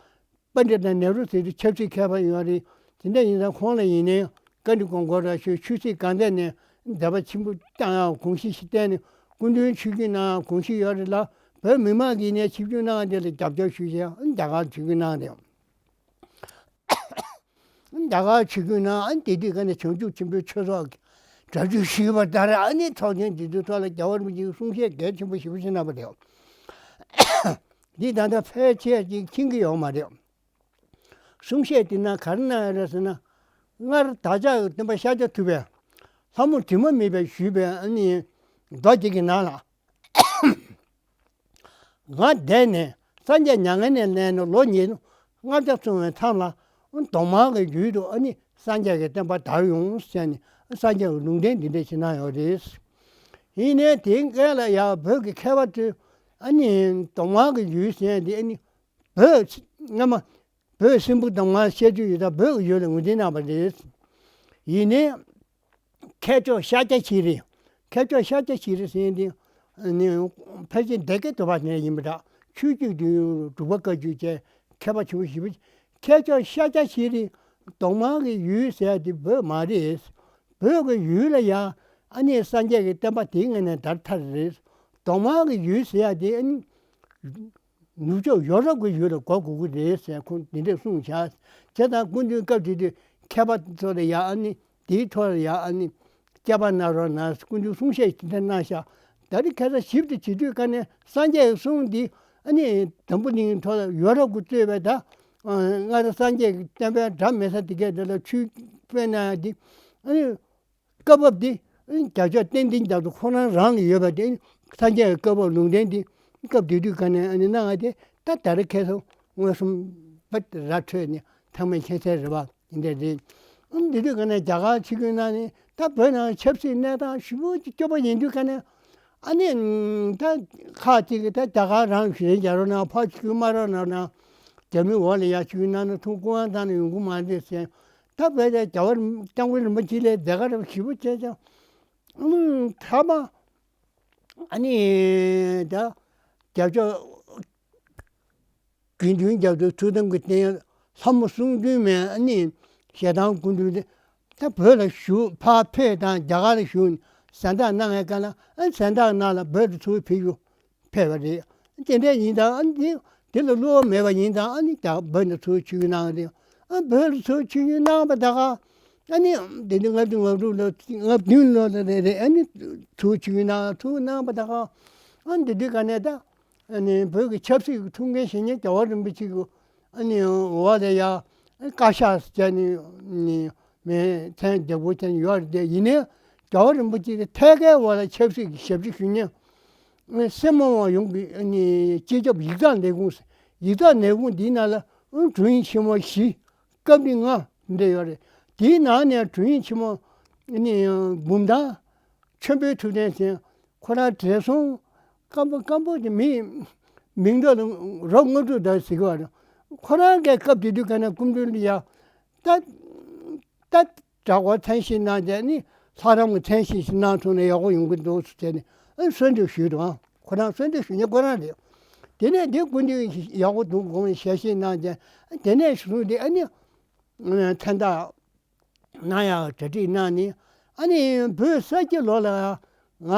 པཎྜི་ཏ་ནེ་རུ་ཟེར་དུས་ཆབ་སྲིད་མཁས་པ་ཡོད་རེད། དེ་འདྲ་ཡིན་ཙང་ཁོང་ལ་ཡིན་ནའི་བཀའ་འདྲི་དགོངས་སྐོར་ར་ཞུས། ཆོས་སྲིད་གང་ཐད་ནས་མཛད་པ་ཆེན་པོ་བཏང་ཡག་དགོངས་གཞི་ཞིག་བསྟན་ནས་སྐུ་མདུན་ཆིབས་བསྒྱུར་གནང་ཡག་དགོངས་གཞི་ཡོད་རེད་ལ། བོད་མི་མང་གིས་ནས་ཆིབས་བསྒྱུར་གནང་བ་དེ་ལ་རྒྱབ་སྐྱོར་ཞུས་བྱས་རྒྱ་གར་ཆིབས་བསྒྱུར་གནང་རེད། རྒྱ་གར་ཆིབས་བསྒྱུར་གནང་། ཨ་ནི་དེ་དུས་ག་ནས་བྱང་ཆུབ་ཆེན་པོའི་ཆོས་ཚོགས་ཀྱི་གྲ་སྒྲིག་ཞུས་པ་ལྟར་ཨ་ནི་ཚོགས་ཆེན་དེ་ཚོའི་ཐོག་ལ་རྒྱལ་བ་རིན་པོ་ཆེའི་གསུང་བཤད་གལ་ཆེན་པོ་ཞེ་པོ་ཞིག་གནང་བ་རེད། འདི་ད་ལྟ་ཕལ་ཆེར་ཅིག་མཁྱེན་གྱི་ཡོད་མ་རེད། གསུང་བཤད་དེ་ན་ག་རེ་གནང་ཡོད་རེད་ཟེར་ན། སྔར་བདག་ཅག་གི་སྟོན་པ་ཤཱཀྱ་ཐུབ་པས་ལྷ་མོ་དྲི་མ་མེད་པས་ཞུས་པའི་ཨ་ནི་མདོ་དེ་གི་ནང་ལ། ང་འདས་ནས་སངས་རྒྱས་མྱ་ངན་ལས་འདས་ནས་ལོ་ཉིས་སྟོང་ལྔ་བརྒྱ་སོང་བའི་མཚམས་ལ་གདོང་དམར་གྱི་ཡུལ་དུ་ཨ་ནི་སངས་རྒྱས་ཀྱི་བསྟན་པ་དར་ཡོང་ཟེར་ནས་སངས་རྒྱས་ཀྱི་ལུང་བསྟན་འདི་འདྲ་ཞིག་གནང་ཡོད་རེད། ཡིན་ནའི་དེའི་སྐད་ལ་ཡང་བོད་ཀྱི་མཁས་པ་ཚོས་ཨ་ནི་གདོང་དམར་གྱི་ཡུལ་ཟེར་འདི་ཨ་ནི་བོད་སྔ་མ་བོད་སྲིན་པོ་གདོང་དམར་བཤད་རྒྱུ་ཡོད་ཙང་བོད་ཀྱི་ཡུལ་ལ་ངོས་འཛིན་གནང་བ་རེད། ཡིན་ནའི། མཁས་མཆོག་ཤཱཀྱ་ཤྲཱི། མཁས་མཆོག་ཤཱཀྱ་ཤྲཱི་ཟེར་མཁན་དེ་ནི་ཕལ་ཆེར་སྡེ་དགེ་དོལ་པ་ནས་ཡིན་པ་འདྲ། ཆོས་བརྒྱུད་དུ་འབྲུག་པ་བཀའ་བརྒྱུད་བཅས་མཁས་པ་ཆེན་པོ་ཞེ་པོ། མཁས་མཆོག་ཤཱཀྱ་ཤྲཱིའི་གདོང་དམར་གྱི་ཡུལ་ཟེར་ཡ་དེ་བོད་མ་རེད། བོད་ཀྱི་ཡུལ་ལ་ཡ་ཨ་ནི་སངས་རྒྱས་ཀྱི་བསྟན་པ་དེའི་ངོས་ནས་དར་ཐར་རེད། གདོང་དམར་གྱི་ཡུལ་ཟེར་ཡ་དེ་ཨ་ནི། ནུབ་ཕྱོགས་ཡོ་རོབ་ཀྱི་ཡུལ་ལ་གོ་དགོས་ཀྱི་རེད་ཟེར་ཁོང་འདི་འདྲས་གསུངས་བཞག་བྱས་ཙང་སྐུ་མདུན་སྐབས་དེ་དུས་མཁས་པ་ཚོ་ལ་ཡ་ཨ་ནི་དེའི་ཐོག་ལ་ཡ་ཨ་ནི་དཔྱད་པ་གནང་རོགས་གནང་། སྐུ་མདུན་གསུང་བཤད་ཅིག་འདྲ་གནང་ཤག་ད་རེས་ཁ་སང་ཞིབ་ཏུ་བྱེད་དུས་ག་ནས་སངས་རྒྱས་ཀྱི་གསུང་འདི་ཨ་ནི་འཛམ་བུ་གླིང་ཐོག་ལ་ཡོ་རོབ་ཀྱིས་གཙོས་པའི་ད་སྔར་སངས་རྒྱས་ཀྱི་བསྟན་པའི་སྒྲ་མེད་ས་དེ་གས་དེ་ལ་ཆོས་སྤེལ་གནང་ཡ་འདི་ཨ་ནི། སྐབས་བབ་དེ་རྒྱལ་མཆོག་བསྟན་འཛིན་རྒྱ་མཚོ་ཁོ་རང་རང་ལ་ཡོད་པ་དེ་སངས་རྒྱས་ཀྱི་བཀའ་བབས་ལུང་བསྟན་དེ་སྐབས་དེ་དུས་ག་ནས་ཨ་ནི་གནང་བ་དེ་ད་ད་རེས་ཁ་སང་མངོན་སུམ་པ་ར་འཕྲོད་ནས་ཐང་མ་མཁྱེན་གསལ་རེད་བ་དེ་འདྲ་རེད། ཨ་ནི་དེ་དུས་ག་ནས་རྒྱ་གར་ཆིབས་བསྒྱུར་གནང་ནས་ད་བོད་ནང་ཆབ་སྲིད་གནས་སྟངས་ཞེ་པོ་ཅིག་སྐྱོ་པོ་ཡིན་དུས་ག་ནས་ ཨ་ནི་ད་ཁག་ཅིག་གིས་ད་རྒྱ་གར་རང་གཞན་རྒྱག་རོགས་གནང་། ཕར་ཆུ་མ་རོགས་གནང་། རྒྱ་མི་འོག་ལ་ཡར་ཆུ་གནང་ན་ཐུག་ཀུན་དབང་ཐང་ནས་ཡོང་གི་མ་རེད་ཟེར། ད་བོད་དེ་རྒྱལ་བ་རིན་སྐྱབས་མགོན་རིན་པོ་ཆེ་ལ་མཛད་དཀའ་རབ་ཞེ་པོ་བྱས་ཀྱང་། ཨུམ། མཐའ་མ་ཨ་ནི་ད་རྒྱབ་ཕྱོགས་དགེ་འདུན་རྒྱ་མཚོའི་ཐུགས་དམ་གྱི་རྟེན། ལྷ་མོ་གསུམ་འདུས་མའི་ཨ་ནི་ཞལ་ཐང་སྐུ་མདུན་དེ། ད་བོད་ལ་བཞུགས། ཕར་ཕེབས་དང་རྒྱ་གར་ལ་བཞུགས། གཟེངས་རྟགས་གནང་བའི་སྐབས་ལ་ཨ་གཟེངས་རྟགས་གནང་ལ་བོད་དུ་ཚུར་ཕེབས་རྒྱུ་ཕེབས་པ་རེད། དེ་འདྲ་ཡིན་ཙང་ཨ་ནི་དེ་ལ་བསླུ་བ་མེད་པ་ཡིན་ཙང་། ཨ་ནི་རྒྱ་བོད་ནས་ཚུར་ཆིབས་བསྒྱུར་གནང་བ་རེད། ཨ་བོད་ལ་ཚུར་ཆིབས་བསྒྱུར་གནང་བ་ད་ག་ཨ་ནི་དེ་ནི་ལྔ་བཅུ་ང་དྲུག་ལོ་ལྔ་བདུན་ལོ་ལ་རེད་རེད། ཨ་ནི་ཚུར་ཆིབས་བསྒྱུར་གནང་། ཚུར་གནང་བ་ད་ག་ཨ་ནི་དེ་དུས་ག་ནས་ད། ཨ་ནི་བོད་ཀྱི་ཆབ་སྲིད་ཀྱི་ཐུགས་འགན་བཞེས་མཁན་རྒྱལ་བ་རིན་པོ་ཆེ་གི་ཨ་ནི་འོག་ལ་ཡ་བཀའ་ཤག་ཟེར་ནས་ནི་མི་མཚན་བརྗེ་པོ་ཅན་ཡོད་རེད་དེ། ཡིན་ནའི་རྒྱལ་བ་རིན་པོ་ཆེ་གི་ཐད་ཀའི་འོག་ལ་ཆབ་སྲིད་ཀྱི་ཞབས་ཕྱི་ཞུ་མཁན་སྲིད་དམག་དབང་ཡོངས་ཀྱི་ཨ་ནི་སྤྱི་ཁྱབ་ཡིག་ཚང་ལས་ཁུངས། ཡིག་ཚང་ལས་ཁུངས་འདིའི་ནང་ལ་ཨ་ནི་དྲུང་ཡིག་ཆེན་མོ་བཞི། སྐབས་དེ་ལྔ་འདྲ་ཡོད་རེད། དེའི་ནང་ནས་དྲུང་ཡིག་ཆེན་མོ་ཨ་ནི་འབུམ་ཐང་ཆོས་འཕེལ་ཐུབ་བསྟན་ཟེར། ཁོ་རང་བགྲེས་སོང་སྐམ་པོ་སྐམ་པོ་དེ། མི་མིང་འདོགས་ལ་རོ་དངོས་གྲུབ་ཟླ་ཟེར་གྱི་ཡོད་རེད། ཁོ་རང་གིས་སྐབས་དེ་དུས་ག་ནས་སྐུ་མདུན་ལ་ཡ་ད་ད་གྲྭ་སྐོར་མཚན་ཞིག་གནང་བྱས་ནས། ལྷ་རམས་ཀྱི་མཚན་ཞིག་གནང་ཐུབ་ན་ཡག་པོ་ཡོང་གི་འདུག་ཟེར་བྱས་ནས་ཨ་གསོལ་འདེབས་ཞུས་འདུག་ཨ་ཁོ་རང་གསོལ་འདེབས་ཞུ་མཁན་ཁོ་རང་རེད། དེ་ནས་དེ་སྐུ་མདུན་ཡག་པོ་འདུག་དགོངས་ཞལ་བཞེས་གནང་བྱས། དེ་ནས་བཟུང་སྟེ་ཨ་ནི་མཚན་རྟགས་གནང་ཡག་གྲ་སྒྲིག་གནང་ནས། ཨ་ནི་བོད་ས་སྐྱིད་ལོ་ལ་ང་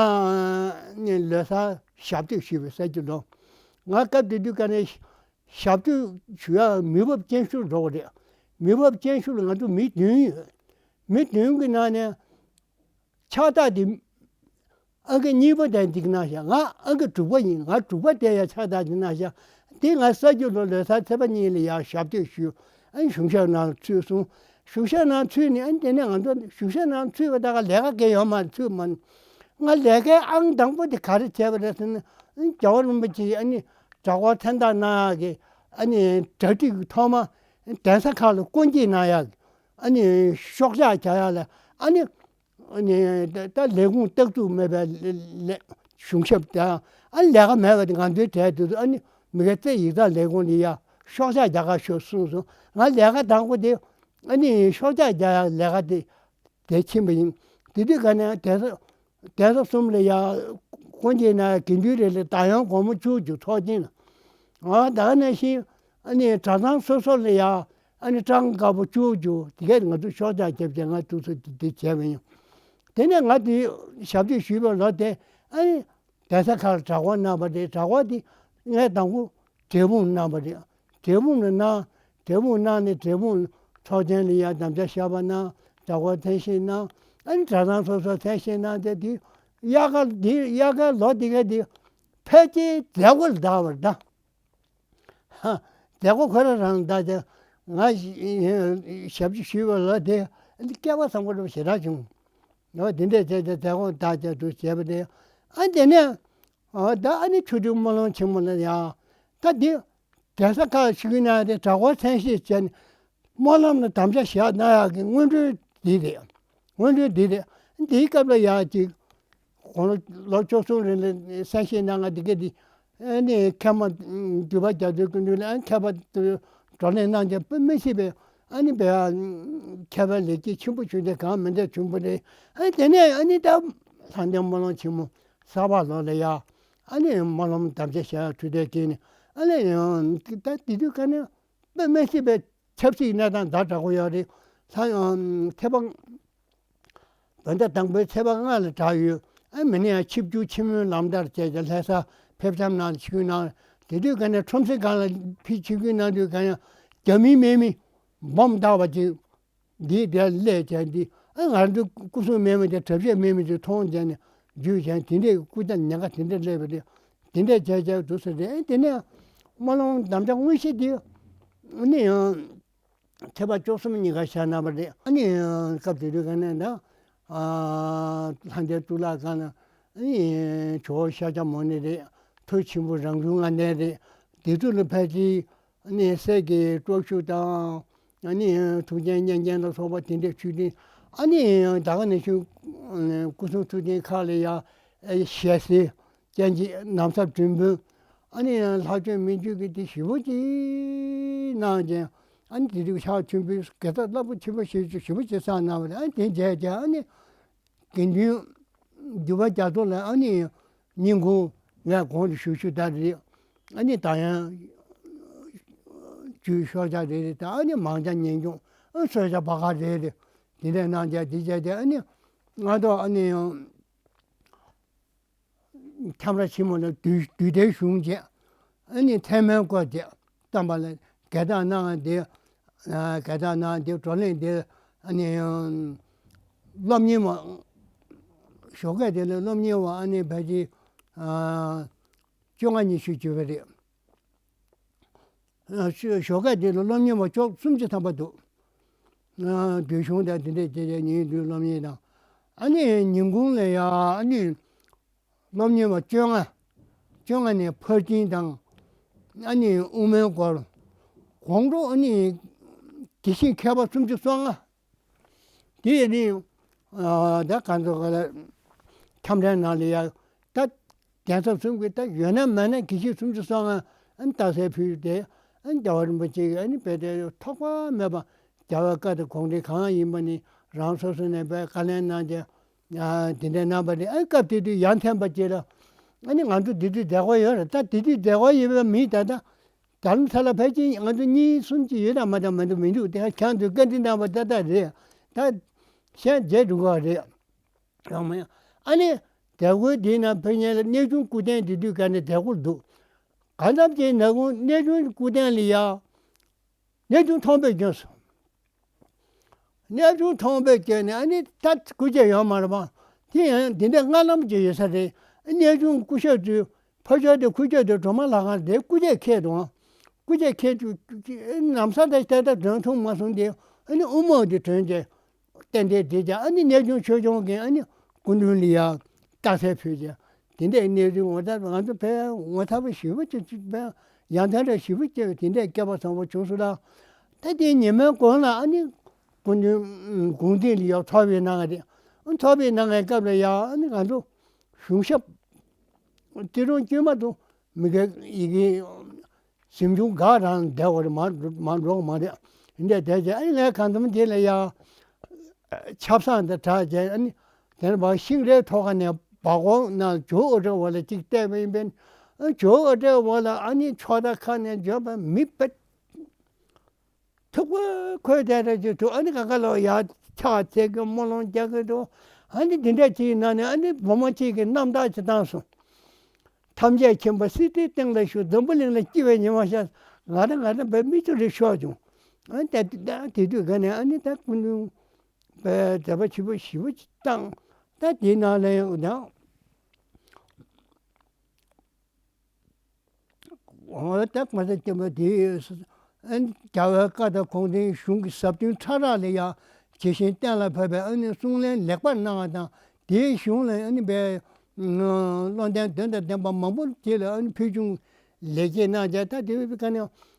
ནི་ལོ་གསར་ཞབས་སྟོད་ཞུས་པའི་ས་སྐྱིད་ལོ། ང་སྐབས་དེ་དུས་ག་ནས་ཞབས་སྟོད་ཞུ་ཡག་མི་བབ་ཅན་ཤོས་འགྲོ་བ་རེད། མི་བབ་ཅན་ཤོས་ལ་ང་ཚོ་མི་བདུན་ཡོད། མི་བདུན་གྱི་ནང་ནས་ཕྱག་རྟགས་དེ་ཨང་ཀི་གཉིས་པ་དེ་འདི་གནང་བཞག་ང་ཨང་ཀི་དྲུག་པ་ཡིན། ང་དྲུག་པ་དེ་ཡ་ཕྱག་རྟགས་དེ་གནང་བཞག་དེ་ང་ས་སྐྱིད་ལོ་ལོ་གསར་ཚེས་པ་གཉིས་ལ་ཡར་ཞབས་སྟོད་ཞུས། ཨ་ནི་གཞུང་ཞབས་ནང་ཚུད་སོང་། གཞུང་ཞབས་ནང་ཚུད་ནས། ཨ་ནི་དེ་ནས་ང་ཚོ་གཞུང་ཞབས་ནང་ཚུད་པ་ད་ག་ལས་ཀ་གང་ཡང་ཡོད་མ་རེད། ཚུད་མ་ང་ལས་ཀའི་ཨང་དང་པོ་དེ་ག་རེ་བྱས་པ་རེད་ཟེར་ན། ཨ་ནི་རྒྱལ་བ་རིན་པོ་ཆེ་ཨ་ནི་གྲྭ་སྐོར་མཚན་རྟགས་གནང་ཡག་གི་ཨ་ནི་གྲ་སྒྲིག་གི་ཐོག་མ་གདན་ས་ཁག་ལ་སྐུ་འགྱེད་གནང་ཡག་གི་ཨ་ནི་ཤོག་བྱང་རྒྱག་ཡག་ལ། ཨ་ནི་ཨ་ནི་ད་ད་ལས་ཁུངས་སྟག་ཚུགས་མེད་པའི་ལས་ལས་གཞུང་ཞབས་དང་ཨ་ནི་ལས་ཀ་མེད་པ་དེ་ང་ཚོའི་གྲས་དེ་ཚོ་ཨ་ནི་མི་ཁའི་རྩེ་ཡིག་ཚང་ལས་ཁུངས་ལ་ཡ་ཤོག་བྱང་རྒྱག་ག་ཤོག་གསུངས་སོང་། ང་ལས་ཀ་དང་པོ་དེ་ཨ་ནི་ཤོག་བྱང་རྒྱག་ཡག་ལས་ཀ་དེ་དེ་ཕྱིན་པ་ཡིན། དེ་དུས་ག་ནས་གདན་ས་གདན་ས་གསུམ་ལ་ཡ་སྐུ་འགྱེད་གནང་། དགེ་འདུན་རེ་ལ་བདག་ཡོན་སྒོར་མོ་བཅུ་བཅུ་ཚོགས་ཆེན་ལ། ཨ་ད་ག་ནང་བཞིན་ཨ་ནི་གྲྭ་ཚང་སོ་སོ་ལ་ཡ་ཨ་ནི་སྤྲང་དཀར་པོ་བཅུ་བཅུ་དེ་གས་ང་ཚོ་ཤོག་བྱང་རྒྱབ་བྱས་ང་ཚོ་ཚོ་དེ་བྱས་པ་ཡིན། དེ་ནས་ང་དེ་ཞབས་སྟོད་ཞུས་པའི་ལོ་དེ་ཨ་ནི་གདན་ས་ཁག་ལ་གྲྭ་སྐོར་གནང་བ་རེད། གྲྭ་སྐོར་དེ་ངས་དང་པོ་འབྲས་སྤུངས་གནང་བ་རེད། འབྲས་སྤུངས་ལ་གནང་། འབྲས་སྤུངས་གནང་ནས་འབྲས་སྤུངས་ཚོགས་ཆེན་ལ་ཡ་དམ་བཅའ་བཞག་པ་གནང་། གྲྭ་སྐོར་མཚན་བཞེས་གནང་། ཨ་ནི་གྲྭ་ཚང་སོ་སོ་མཚན་བཞེས་གནང་སྟེ། དེ་དབྱར་ཁ་དེ་དབྱར་ཁའི་ལོ་དེ་ག་དེ་ཕལ་ཆེར་མཛད་སྒོ་ལ་བདའ་བར་གདའ། མཛད་སྒོ་ཁོ་རང་རང་བདའ་བྱས། ང་ཞབས་ཕྱི་ཞུས་པ་ལ་དེ་སྐལ་བ་བཟང་པོ་འདྲ་པོ་ཞེ་དྲག་བྱུང་། འོ་དེ་འདྲས་བྱས་ཏེ་མཛད་སྒོ་བདའ་བྱས་འདུག་བྱས་པ་རེད། ཨ་དེ་ནས་འོ་ད་ཨ་ནི་ཆོ་འཕྲུལ་སྨོན་ལམ་ཆེན་མོ་ལ་ཡ་ད་དེ་གདན་ས་ཁག་ཞུགས་གནང་སྟེ་གྲྭ་སྐོར་མཚན་བཞེས་བྱས་ནས་སྨོན་ལམ་ལ་དམ་བཅའ་བཞག་གནང་ཡག་གི་སྔོན་འགྲོའི་འདི་རེད། སྔོན་འགྲོའི་འདི་རེད། འདིའི་སྐབས་ལ་ཡ་ཅིག་དགུང་ལོ་ལོ་བཅུ་གསུམ་རིང་ལ་གསན་བཞེས་གནང་ང་འདི་ག་འདི། ཨ་ནི་མཁན་མ་འདུས་པ་རྒྱ་མཚོའི་སྐུ་མདུན་ལ་ཨ་མཁས་པ་དེ་བགྲོ་གླེང་གནང་རྒྱུ་དཔེ་མི་སྲིད་པའི་ཨ་ནི་བས་མཁས་པའི་ལེགས་སྐྱེས་ཆེན་པོ་བྱུང་སྟེ་གང་མི་འདྲ་བྱུང་བ་རེད། ཨ་ནི་དེ་ནས་ཨ་ནི་ད་ལྷ་ལྡན་སྨོན་ལམ་ཆེན་མོ་གསར་པ་ལོ་ལ་ཡ་ཨ་ནི་སྨོན་ལམ་དམ་བཅའ་བཞག་གྲུབ་འབྲས་སྐྱེས་ནས། ཨ་ནི་ད་དེ་དུས་ག་ནས་དཔེ་མི་སྲིད་པའི་ཆབ་སྲིད་གནས་སྟངས་ཛ་དྲག་པོ་ཡོད་རེད། ལྷ་ཐེ་བ་བོད་ཟླ་དང་པོའི་ཚེས་པ་ལྔ་ལ་གྲགས་ཡོད། ཨ་མི་ནི་ཡང་ཆིབས་བསྒྱུར་ཆེན་མོའི་ལམ་བསྟར་བཅས་ཀྱི་ལྷ་ས་ཕེབས་བྱམས་གནང་ཆིབས་བསྒྱུར་གནང་། དེ་དུས་ག་ནས་ཁྲོམ་སའི་སྒང་ལ་ཕེབས་ཆིབས་བསྒྱུར་གནང་དུས་ག་ཡང་རྒྱ་མིའི་དམག་མི་སྦོམ་བཏགས་པ་ཅིག་འདིའི་དེར་སླེབས་བྱས་འདི་ཨ་ང་ཚོ་སྐུ་སྲུང་དམག་མི་དེ་གྲབས་ཆས་དམག་མི་དེ་མཐོང་བྱས་ནས་འཇུས་བྱས་དེ་འདྲའི་སྐུ་ཚབ་ཉེན་ཁ་དེ་འདྲ་སླེབས་པ་རེད། དེ་འདྲ་བྱས་བྱས་འདུག་ཟེར་རེད། དེ་ནས་སྨོན་ལམ་དམ་བཅའ་དངོས་གཞི་དེ་ནི་ཡང་། ཚེས་པ་བཅུ་གསུམ་ཉིན་ཀ་ཤར་གནང་བ་རེད། ཨ་ནི་སྐབས་དེ་དུས་ག་ནས་ད་ལྷ་ལྡན་གཙུག་ལག་ཁང་ལ་ཨ་ནི་ཇོ་བོ་ཤཱཀྱ་མུ་ནེ་རེད། མཐུ་ཆེན་པོ་རང་བྱུང་ལྔ་ལྡན་རེད། དེ་ཚོ་ལ་ཕལ་ཆེར་ཨ་ནི་གསེར་གྱི་སྟོབས་ཤུགས་དང་ཨ་ནི་ཐུགས་རྗེ་བསྙེན་རྒྱུན་ལ་སོགས་པ་དེ་འདྲའི་མཆོད་རྟེན། ཨ་ནི་ད་ག་ནང་བཞིན་སྐུ་གསུང་ཐུགས་རྟེན་ཁག་ལ་ཡ་ ཨེ་ཞལ་ཟས་སྤྱན་གྱི་ན་བཟའ་བྲིས་འབུལ། ཨ་ནི་ལྷ་ཆོས་མི་ཆོས་ཀྱི་དེ་ཞེ་པོ་ཅིག་གནང་རྗེས། ཨ་ནི་དེ་དུས་ཕྱག་མཆོད་འབུལ་དགེ་རྩ་རླབས་པོ་ཆེན་པོ་ཞེ་ཞེ་པོ་ཅིག་བསགས་གནང་བ་རེད། ཨ་ནི་དེ་མཇལ་རྗེས་ཨ་ནི་དགེ་འདུན་འདུས་པ་རྒྱ་མཚོ་ལ་ཨ་ནི་ཉིན་གུང་ངས་གོང་དུ་ཞུ་ཞུ་ལྟར་རེད། ཨ་ནི་ད་ཡང་ཇུས་ཤོར་ཆ་རེད་རེད། ད་ཨ་ནི་མང་ཇ་ཉེས་སྐྱོན་ཨ་གསོལ་ཇ་བག་ག་རེད་རེད། དེ་འདྲ་གནང་རྗེས་དེ་བྱས་ཏེ་ཨ་ནི་ང་ཚོ་ཨ་ནི་ཡང་ཁྱམས་ར་ཆེན་མོ་ལ་དུས་དུས་དེར་བཞུགས་རྗེས་ཨ་ནི་མཚན་མོའི་སྐོར་དེ་བསྟན་པ་ལ་དགེ་རྩ་གནང་དེ། ཨ་དགེ་རྩ་གནང་དེ་བགྲོ་གླེང་དེ་ཨ་ནི་སློབ་གཉེར་བ་ཞོགས་ཀས་དེ་ལ་སློབ་གཉེར་བ་ཨ་ནི་ཕལ་ཆེར་ཨ་བཅོ་ལྔ་ཉི་ཤུ་བྱུང་བ་རེད། ཨ་ཞོ་ཞོགས་ཀས་དེ་ལ་སློབ་གཉེར་བ་བཅུ་སུམ་ཅུ་ཐམ་པ་འདུག་ཨ་འདུས་སྦྱོང་དང་དེ་འདྲས་བྱས་བྱས་ཉིན་བདུན་སློབ་གཉེར་དང་། ཨ་ནི་ཉིན་གུང་ལ་ཡ་ཨ་ནི་སློབ་གཉེར་བ་བཅོ་ལྔ། བཅོ་ལྔ་ནས་ཕར་ཕྱིན་དང་། ཨ་ནི་དབུ་མའི་སྐོར། དགོང་དྲོ་ཨ་ནི་དགེ་བཤེས་མཁས་པ་སུམ་ཅུ་སོ་ལྔ། དེ་ནི་ཨ་ད་གང་ཚོ་ག་ལ་ཁྱམས་རའི་ནང་ལ་ཡ་ད་གདན་ས་གསུམ་གྱི་ད་ཡོད་ན་མེད་ན་དགེ་བཤེས་སུམ་ཅུ་སོ་ལྔ་ཨ་ནི་རྟགས་གསལ་ཕུལ་ཏེ། ཨ་ནི་རྒྱལ་བ་རིན་པོ་ཆེ་གིས་ཨ་ནི་དཔེ་དེ་ཐོགས་པ་མེད་པ་རྒྱལ་བའི་བཀའ་དང་དགོངས་འགྲེལ་གང་ཡིན་པ་ནི་རང་སོ་སོ་ནས་དཔེ་བཀའ་ལན་གནང་སྟེ། ཨ་དེ་འདྲའི་རྣམ་པ་རེད། ཨ་སྐབས་དེ་དུས་ཡ་མཚན་པ་ཅིག་ལ་ཨ་ནི་ང་ཚོ་དེ་དུས་མཛད་སྒོ་ཡོད་རེད། ད་དེ་དུས་མཛད་སྒོ་ཡོད་པའི་མི་ད་ལྟ་རྡ་རམ་ས་ལ་ཕལ་ཆེར་ང་ཚོ་གཉིས་གསུམ་ཅིག་ཡོད་དམ་མེད་དམ་མི་འདུག་མི་འདུག་དེ་ཁྱང་དུ་བཀའ་འདྲི་གནང་བ་ཏག་ཏག་རེད། ད་གཞན་མཇལ་འགྲོ་གི་རེད། ཡང་མིན། ཨ་ནི་མཛད་སྒོའི་དེའི་ནང་ཕེབས་མཁན་ལ་གནས་ཆུང་སྐུ་རྟེན་དེ་དུས་ག་ནས་མཛད་སྒོར་འདུག་གང་འཚམ་ཅིག་ནག་ཁུང་གནས་ཆུང་སྐུ་རྟེན་ལ་ཡ། གནས་ཆུང་མཐོང་དཔེ་བསྐྱོན་སོང་། གནས་ཆུང་མཐོང་དཔེ་བསྐྱོན་ནས་ཨ་ནི་ད་སྐུ་ཆས་ཡོད་མ་རེད་པ། དེ་ཡང་འདི་འདྲ་སྔ་ལམ་གྱི་ཡོད་ས་རེད། གནས་ཆུང་སྐུ་ཞབས་ཚོས་ཕར་ཕྱོགས་དེ་ཁུར་ཕྱོགས་དེ་སྒྲོལ་མ་ལྷ་ཁང་དེ་སྐུ་ཆས་ཁྱེར་འདུག་སྐུ་ཆས་ཁྱེར་དུས་ནམ་ས་ད་ལྟ་ད་མགྲོན་མཐོང་མ་སོང་དེ་ཨ་ནི་དབུ་མོ་དེ་གྲོན་བྱས། རྟེན་འབྲེལ་འགྲིག་ཀྱང་ཨ་ནི་གནས་ཆུང་ཆོས་སྐྱོང་གིས་ཨ་ནི་སྐུ་མདུན་ལ་ཡང་རྟགས་གསལ་ཕུལ་ཀྱང་དེ་འདྲའི་གནས་ཚུལ་ངོ་མཚར་ང་ཚོ་ཕལ་ངོ་མཚར་པོ་ཞེ་པོ་ཅིག་ཅིག་ཕལ་ཡ་མཚན་འདྲ་ཞེ་པོ་ཅིག་དེ་འདྲའི་སྐལ་པ་བཟང་པོ་བྱུང་སོང་ལ། ད་དེའི་ཉི་མའི་གོང་ལ་ཨ་ནི་སྐུ་མདུན་གུང་སྟེང་ལ་ཡང་ཚོགས་པའི་གནང་བ་རེད། ཚོགས་པའི་གནང་བའི་སྐབས་ལ་ཡང་ཨ་ནི་ང་ཚོ་གཞུང་ཞབས་ཏི་རུང་དཀྱུས་མ་དུ་མི་སྒེར་ཡི་གེ་གཟིམ་ཆུང་འགའ་རང་བསྡད་པ་རེད། མ་མ་འགྲོ་གི་མ་རེད། འདི་འདྲ་བསྡད་རྗེས་ཨ་ནི་ངས་གང་འཚམ་དེ་ལ་ཡ་ཆབ་གསང་དེ་དྲངས་རྗེས་ཨ་ནི་དེ་ནས་བ་ཤིང་རའི་ཐོག་ཁ་ནས་བ་གོང་ནང་ཇོ་ཨོ་ཏྲའི་འོག་ལ་གཅིག་བལྟས་པ་ཡིན་པས། ཨ་ཇོ་ཨོ་ཏྲའི་འོག་ལ་ཨ་ནི་ཕྱོགས་མཐའ་ཁ་ནས་འབྱོན་པ་མི་དཔེ་ཐུག་པ་ཁོས་དེ་འདྲ་ཅིག་འདུག་ཨ་ནི་ག་ག་ལོ་ཡ་ཕྱག་འཚལ་གི་སྨོན་ལམ་རྒྱག་གི་འདུག་ཨ་ནི་འདི་འདྲ་ཅིག་ནང་ནས་ཨ་ནི་བུ་མོ་གཅིག་གིས་རྣམ་ཐར་ཅིག་བཏང་སོང་། ཐམས་ཅད་མཁྱེན་པ་སྲིད་མཐའི་སྟེང་ལ་བཞུགས། འཛམ་བུ་གླིང་ལ་སྐྱེ་བའི་ཉི་མ་ཤར། ང་རང་ང་རང་བའི་མིག་ཆུ་རེ་ཤོར་བྱུང་། ཨ་ནི་ད་ད་དེ་དུས་ག་ནས་ཨ་ནི་ད་སྐུ་མདུན་པའི་མཛད་པ་ཆེན་པོ་ཞེ་པོ་ཅིག་བཏང་། ད་དེའི་ནང་ལ་ཡང་ད་འོ་ད་ང་ཚོ་སྐྱེ་བ་དེ་ཨ་ནི་རྒྱལ་བའི་བཀའ་དང་དགོངས་དོན་གཞུང་གི་ཟབ་དོན་ཕྲ་རགས་ལ་ཡང་ཇི་བཞིན་གཏན་ལ་ཕབ་པའི་ཨ་ནི་གསུང་ལན་ལེགས་པར་གནང་བ་དང་། དེའི་གཞུང་ལ་ཨ་ནི་པའི་བློ་ལྡན་དོན་དང་ལྡན་པ་མང་པོ་དེ་ལ་ཨ་ནི་ཕུལ་བྱུང་ལེགས་སྐྱེས་གནང་བྱས། ད་དེ་བས་ཀ་ནས་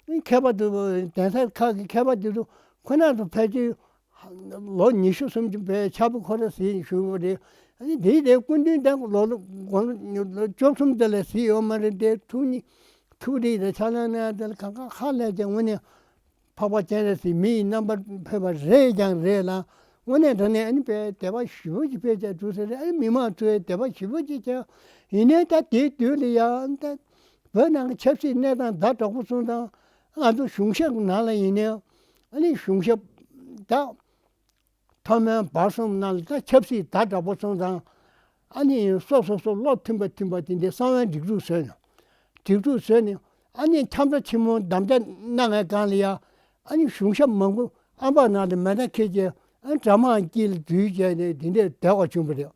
མཁས་པ་དེ་གདན་ས་ཁག་གི་མཁས་པ་དེ་ཚོ་ཁོ་ན་ཚོ་ཕལ་ཆེར་ལོ་ཉི་ཤུ་སུམ་ཅུ་པའི་ཕྱག་དཔེ་ཁོ་ར་ཟིན་ཞུ་བ་རེད། ཨ་ནི་དེའི་དེ་སྐུ་མདུན་དང་ལོ་ལོ་དགུང་ལོ་བཅུ་གསུམ་དེ་ལ་ཟིན་ཡོད་མ་རེད་དེ། ཐུགས་ཉིད་ཐུགས་རིག་དང་ཕྱག་ལེན་གནང་དེ་ལ་གང་ག་ཧ་ལས་ཀྱང་དངོས་གནས་འཕགས་པ་སྤྱན་རས་གཟིགས་མི་ཡི་རྣམ་པར་ཕེབས་པ་རེད་ཀྱང་རེད་ལ། དངོས་གནས་དྲང་གནས་ཨ་ནི་པའི་དད་པ་ཞེ་པོ་ཅིག་ཕེབས་ཀྱང་འདུག་ཟེར་རེད། ཨ་ནི་མི་མང་ཚོས་དད་པ་ཞེ་པོ་ཅིག་བྱས། ཡིན་ནའི་ད་དེའི་དུས་ལ་ཡང་ད་བོད་ནང་གི་ཆབ་སྲིད་གནས་སྟངས་ཛ་དྲག་པོ་སོང་ཙང་། ང་ཚོ་གཞུང་ཞབས་ཀྱི་ནང་ལ་ཡིན་ནའི་ཨ་ནི་གཞུང་ཞབས་ད་མཐོ་དམན་བར་གསུམ་ནང་ལ་ད་ཆབ་སྲིད་ཛ་དྲག་པོ་སོང་ཙང་། ཨ་ནི་སོ་སོ་སོ་བློ་མཐུན་པ་མཐུན་པ་དེ་འདྲའི་གསང་བའི་སྒྲིག་འཛུགས་བཟོས་ནས། སྒྲིག་འཛུགས་བཟོས་ནས་ཨ་ནི་ཁྱམས་ར་ཆེན་མོ་དམ་བཅའ་གནང་བའི་སྒང་ལ་ཡ། ཨ་ནི་གཞུང་ཞབས་མང་པོ་ཨམ་བག་ནང་ལ་མེ་མདའ་འཁྱེར་བྱས། ཨ་ནི་དགྲ་དམག་དཀྱིལ་ལ་འཛུལ་བྱས་ནས་དེ་འདྲའི་བསྡད་པ་བྱུང་བ་རེད།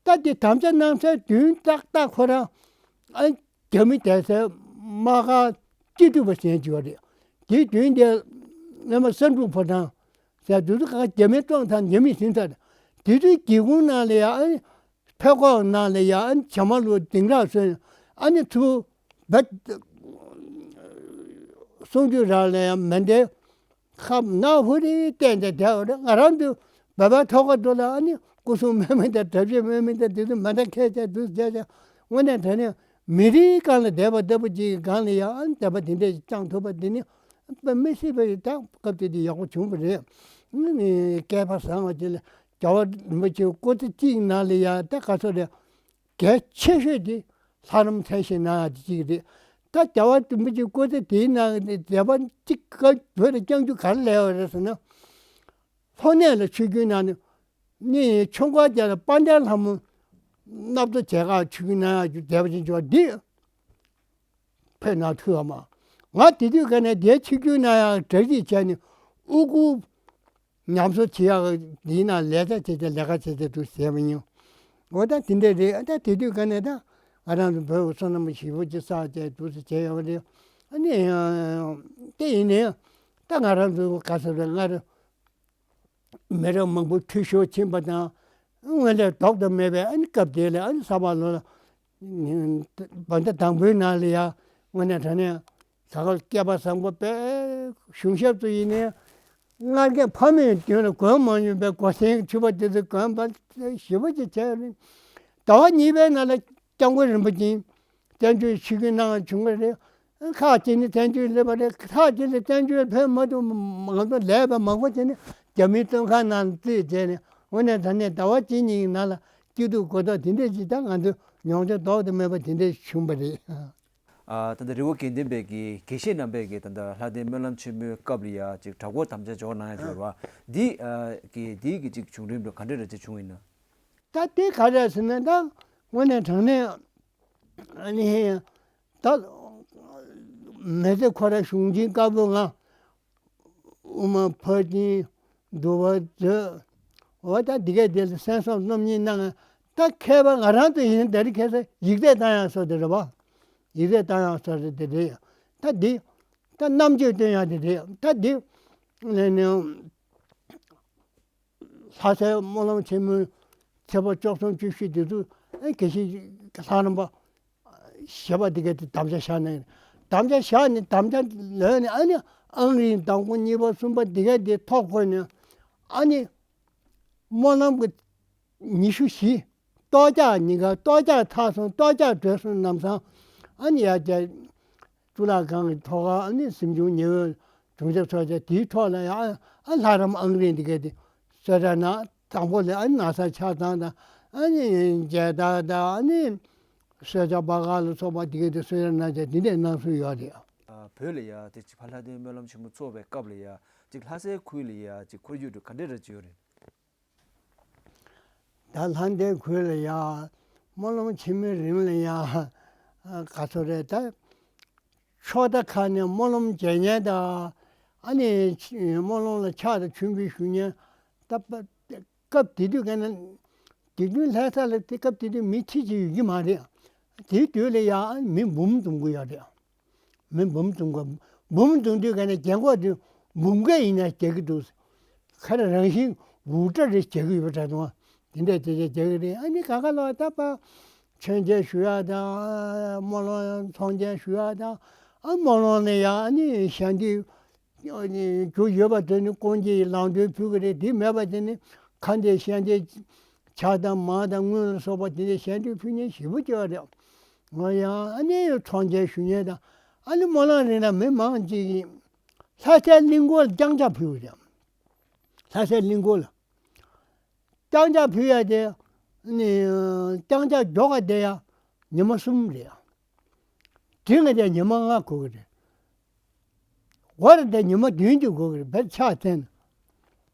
ད་དེ་དམ་བཅའ་གནང་སའི་མདུན་ཏག་ཏག་ཁོ་རང་ཨ་ནི་རྒྱ་མི་དེ་ཚོའི་དམག་སྒར་སྤྱི་འཐུས་པ་ཟེར་གྱི་ཡོད་རེད། དེའི་མདུན་དེ་སྔོན་མ་གསར་འབྲུག་ཕོ་བྲང་ཟེར་དུས་ཚོད་ག་རྒྱ་མི་བཀྲོངས་ཐང་རྒྱ་མི་ཟིན་ཚར། དེ་དུས་སྒེའུ་ཁུང་ནང་ལ་ཡ་ཨ་ནི་ཕེབས་ཁོག་ནང་ལ་ཡ་ཨ་ནི་བྱ་མ་ལུ་ལྡིང་ར་སོན། ཨ་ནི་ཚུར་བད་གསུང་དུས་ར་ལ་ཡ་མེ་མདའི་ཁ་ནག་ཧུ་རི་བསྟན་ཏེ་བསྡད་པ་རེད། ང་རང་ཚོའི་བོད་པའི་ཐོག་ཁ་ཐུག་ལ་ཨ་ནི་ སྐུ་སྲུང་དམག་མི་དང་དྲག་སྤྱོད་དམག་མི་དང་དེ་ཚོ་མ་མཐའ་ཁད་བྱས་འདུག་བྱས་བྱས་དངོས་གནས་དྲང་གནས་མི་རིགས་སྒང་ལ་བསྡད་པ་ལྟ་བུ་ཅིག་གི་སྒང་ལ་ཡང་ཨ་ནི་དད་པ་དེ་འདྲས་བཅངས་ཐུབ་པ་དེ་ནི་དཔེ་མི་སྲིད་པའི་ད་སྐབས་དེ་དུས་ཡག་པོ་བྱུང་བ་རེད། ཨ་ནི་སྐལ་པ་བཟང་བ་ཅིག་ལ་རྒྱལ་བ་རིན་པོ་ཆེ་སྐུ་ཚེ་གཅིག་ནང་ལ་ཡང་ད་ག་ཚོད་རེད། གལ་ཆེ་ཤོས་དེ་ལྷ་རམས་མཚན་ཞེས་གནང་ཡག་དེ་གཅིག་རེད། ད་རྒྱལ་བ་རིན་པོ་ཆེ་སྐུ་ཚེ་དེའི་ནང་ནས་མཛད་པ་གཅིག་ག་བོད་ལ་བསྐྱངས་རྒྱུ་ག་རེ་ལས་པ་རེད་ཟེར་ན། ལྷོ་གནས་ལ་ཆོས་བརྒྱུད་ནང་ནས་ནི་ཆོས་འཁོར་རྒྱལ་ལ་དཔལ་ལྡན་ལྷ་མོ་མནའ་བསྡོ་བྱེད་ག་ཆོས་བརྒྱུད་གནང་ཡག་རྒྱུ་མཛད་པ་ཅན་ཅོག་འདི་ཕེབས་གནང་ཐུབ་པ་མ། ང་དེ་དུས་ག་ནས་དེའི་ཆོས་བརྒྱུད་གནང་ཡག་གྲ་སྒྲིག་བྱས་ནས་དབུ་གུར་ཉམས་གསོ་བྱེད་ཡག་འདིའི་ནང་ལས་ཀ་བྱེད་ཀྱི་ལས་ཀ་བྱེད་ཀྱི་འདུག་ཟེར་བ་ཡིན། འོ་ད་དེ་འདྲ་རེད། ད་དེ་དུས་ག་ནས་ད་ང་རང་ཚོ་བོད་བསོད་ནམས་ཞེ་པོ་ཅིག་བསགས་བྱས་འདུག་སེ་བྱས་ཡོད་རེད། ཨ་ནི་དེ་ཡིན་ནའི་ད་ང་རང་ཚོ་ག་ཟེར་རེད། སྔར་མི་རབས་མང་པོ་འཐུས་ཤོར་ཕྱིན་པ་དང་། དངོས་ལས་ལྡོག་ཏུ་མེད་པའི་ཨ་ནི་སྐབས་དེ་ལ་ཨ་ནི་ས་ཕག་ལོ་ལ་བར་ཟླ་དང་པོའི་ནང་ལ་ཡ་དངོས་གནས་དྲང་གནས་ས་ག་ལ་སྐལ་པ་བཟང་པོ་དཔེ་གཞུང་ཞབས་ཚོ་ཡིན་ནའི་སྔར་གྱི་ཕ་མེས་མདུན་ལ་གོན་མ་མྱོང་པའི་གོ་མཚོན་ཕྱུ་པ་དེ་ཚོ་གོན་པ་ཞེ་པོ་ཅིག་བྱས་རེད། ཟླ་བ་གཉིས་པའི་ནང་ལ་སྐྱབས་མགོན་རིན་པོ་ཆེ་བཙན་བྱོལ་ཆིབས་བསྒྱུར་གནང་བྱུང་བ་རེད། ཁག་ཅིག་ནི་བཙན་བྱོལ་སླེབས་པ་རེད། ཁག་ཅིག་ནི་བཙན་བྱོལ་ཕེབས་མ་ཐུབ། ང་ཚོ་ལས་པ་མང་པོ་ཅིག་ནི་རྒྱ་མིའི་བཙོན་ཁང་ནང་བཙུད་བྱས་ནས་དངོས་གནས་དྲང་གནས་ཟླ་བ་གཅིག་གཉིས་ཀྱི་ནང་ལ་སྐྱིད་སྡུག་གོ་ཐོས་དེ་འདྲས་ཅིག་ད་ང་ཚོ་མྱོང་ཆ་ལྡོག་ཏུ་མེད་པ་དེ་འདྲས་བྱུང་བ་རེད། ཨ། ད་ལྟ་རི་བོ་དགེ་ལྡན་པའི་གི་དགེ་བཤེས་རྣམ་པས་གི་ད་ལྟ་ལྷ་ལྡན་སྨོན་ལམ་ཆེན་མོའི་སྐབས་ལ་ཡ་ཅིག་གྲྭ་སྐོར་དམ་བཅའ་འཇོག་གནང་ཡ་འབྱོར་བ་འདི་ཨ་གི་འདི་གི་ཅིག་བྱུང་རིམ་ལ་ག་འདྲ་འདྲ་ཅིག་བྱུང་ཡིན་ན། ད་དེ་ག་རེ་ཟེར་ན་ད་དངོས་གནས་དྲང་གནས་ཨ་ནི་ད་མི་ཚེ་ཁོ་ར་གཞུང་ཆེན་བཀའ་པོད་ལྔ། དབུ་མ་ཕར་ཕྱིན་བསྡུ་བ་མཛོད། འོ་ད་འདི་གས་དེ་ལ་གསན་བསམ་རྣམ་གཉིས་གནང་། ད་མཁས་པ་ང་རང་ཚོ་ཡིན་ད་རེས་ཁ་སང་ཡིག་ཚད་བཏང་ཡག་སོགས་དེ་རེད་བ། ཡིག་ཚད་བཏང་ཡག་སོགས་དེ་རེད། ད་འདི་ད་རྣམ་དཔྱོད་སྟོན་ཡག་དེ་རེད། ད་འདི་ནས་ནས་ལྷ་སའི་སྨོན་ལམ་ཆེན་མོའི་ཚེས་པ་བཅུ་གསུམ་བཅུ་བཞི་དེ་ཚོ་ཨེ་དགེ་བཤེས་ལྷ་རམས་པ་ཞེས་པ་འདི་ག་དེ་དམ་བཅའ་བཞག་ནས། དམ་བཅའ་བཞག་ནས་དམ་བཅའ་ལོན་ནས་ཨ་ནི་ཨང་རིམ་དང་པོ་གཉིས་པ་གསུམ་པ་འདི་ག་དེ་ཐོ་བཀོད་ནས་ཨ་ནི་སྨོན་ལམ་གྱི་ཉི་ཤུ་བཞི། གཏོར་རྒྱག་ཉིན་གང་གཏོར་རྒྱག་ཚར་སོང་། གཏོར་རྒྱག་གྲོལ་སོང་། ལམ་སང་ཨ་ནི་ཡར་རྒྱས་གཙུག་ལག་ཁང་གི་ཐོག་ཁར་ཨ་ནི་གཟིམ་ཆུང་ཉི་འོད་གྲོང་ཁྱེར་ཚོགས་ཆེན་དེའི་ཐོག་ལ་ཡང་ཨ་ལྷ་རམས་ཨང་རིམ་འདི་ག་དེ་གསོལ་ཇ་གནང་། དང་པོ་ལ་ཨ་ནི་ན་བཟའ་ཆ་ཚང་དང་ཨ་ནི་མཇལ་དར་དང་ཨ་ནི་གསོལ་ཇ་སྦ་གར་ལ་སོགས་པ་འདི་ག་དེ་གསོལ་ཇ་གནང་བྱས་འདི་འདྲའི་གནང་སྲོལ་ཡོད་རེད། ཨ། བོད་ལ་ཡ་དེ་ཕ་ལྷ་ལྡན་སྨོན་ལམ་ཆེན་མོ་ཚོགས་པའི་སྐབས་ལ་ཡ་ཅིག་ལྷ་སའི་ཁུལ་ལ་ཡ་ཅིག་ཁོར་ཡུག་དེ་ག་འདྲ་འདྲ་ཅིག་ཡོད་རེད། ད་ལྷ་ལྡན་ཁུལ་ལ་ཡ་སྨོན་ལམ་ཆེན་མོའི་རིང་ལ་ཡ་ག་ཚོད་རེད། ད་ཕྱོགས་མཐའ་ཁག་ནས་སྨོན་ལམ་མཇལ་མཁན་དང་ཨ་ནི་སྨོན་ལམ་ལ་ཕྱག་དང་མཆོད་འབུལ་ཞུ་མཁན། ད་པ་སྐབས་དེ་དུས་ག་ནས་དེ་དུས་ལྷ་ས་ལ་དེ་སྐབས་དེ་དུས་མི་ཁྲི་གཅིག་ཡོད་ཀྱི་མ་རེད། དེའི་དུས་ལ་ཡ་མི་འབུམ་འཛོམས་ཀྱི་ཡོད་རེད། མི་འབུམ་འཛོམས་ཀྱི། འབུམ་འཛོམས་དུས་ག་ནས་རྒྱན་གོག་དེ་འབུམ་སྐད་ཡིན་ན་རྒྱག་གི་འདུག་ཁ་ར་རང་བཞིན་འུར་སྒྲ་རེ་རྒྱག་གི་ཡོད་པ་འདྲ་འདུག་དེ་འདྲ་བྱས་བྱས་རྒྱག་གི་རེད། ཨ་ནི་ག་ག་ལ་ད་པ་མཆོད་མཇལ་ཞུ་ཡ་དང་སྨོན་ལམ་ཚོགས་མཇལ་ཞུ་ཡ་དང་ཨ་སྨོན་ལམ་ནས་ཡ་ཨ་ནི་ཞལ་འདོན། རྒྱུ་ཡོད་པ་དེ་ནི་དཀོན་མཆོག་གི་ལམ་སྟོན་ཕུལ་གི་རེད། དེ་མེད་པ་དེ་ནི་ཁ་འདོན་ཞལ་འདོན་ཇ་དང་མར་དང་དངུལ་ལ་སོགས་པ་དེ་འདྲའི་ཞལ་འདོན་ཕུལ་མཁན་ཞེ་པོ་ཅིག་ཡོད་རེད། ང་ཡང་ཨ་ནི་ཚོགས་མཇལ་ཞུ་མཁན་དང་ཨ་ནི་སྨོན་ལམ་རིང་ལ་མི་མང་ཅིག་ལྷ་སའི་གླིང་སྐོར་ལ་རྐྱང་ཕྱག་ཕུལ་བ་རེད། ལྷ་སའི་གླིང་སྐོར་ལ་རྐྱང་ཕྱག་ཕུལ་ཡ་དེ་ནི་རྐྱང་ཕྱག་མགྱོགས་ག་དེ་ཡ་ཉི་མ་གསུམ་རེད། དེ་ང་དེ་ཉི་མ་ལྔ་འགོར་གི་རེད། འོ་རེད། དེ་ཉི་མ་བདུན་ཅིག་འགོར་གི་རེད། བེད་ཆགས་བཙན།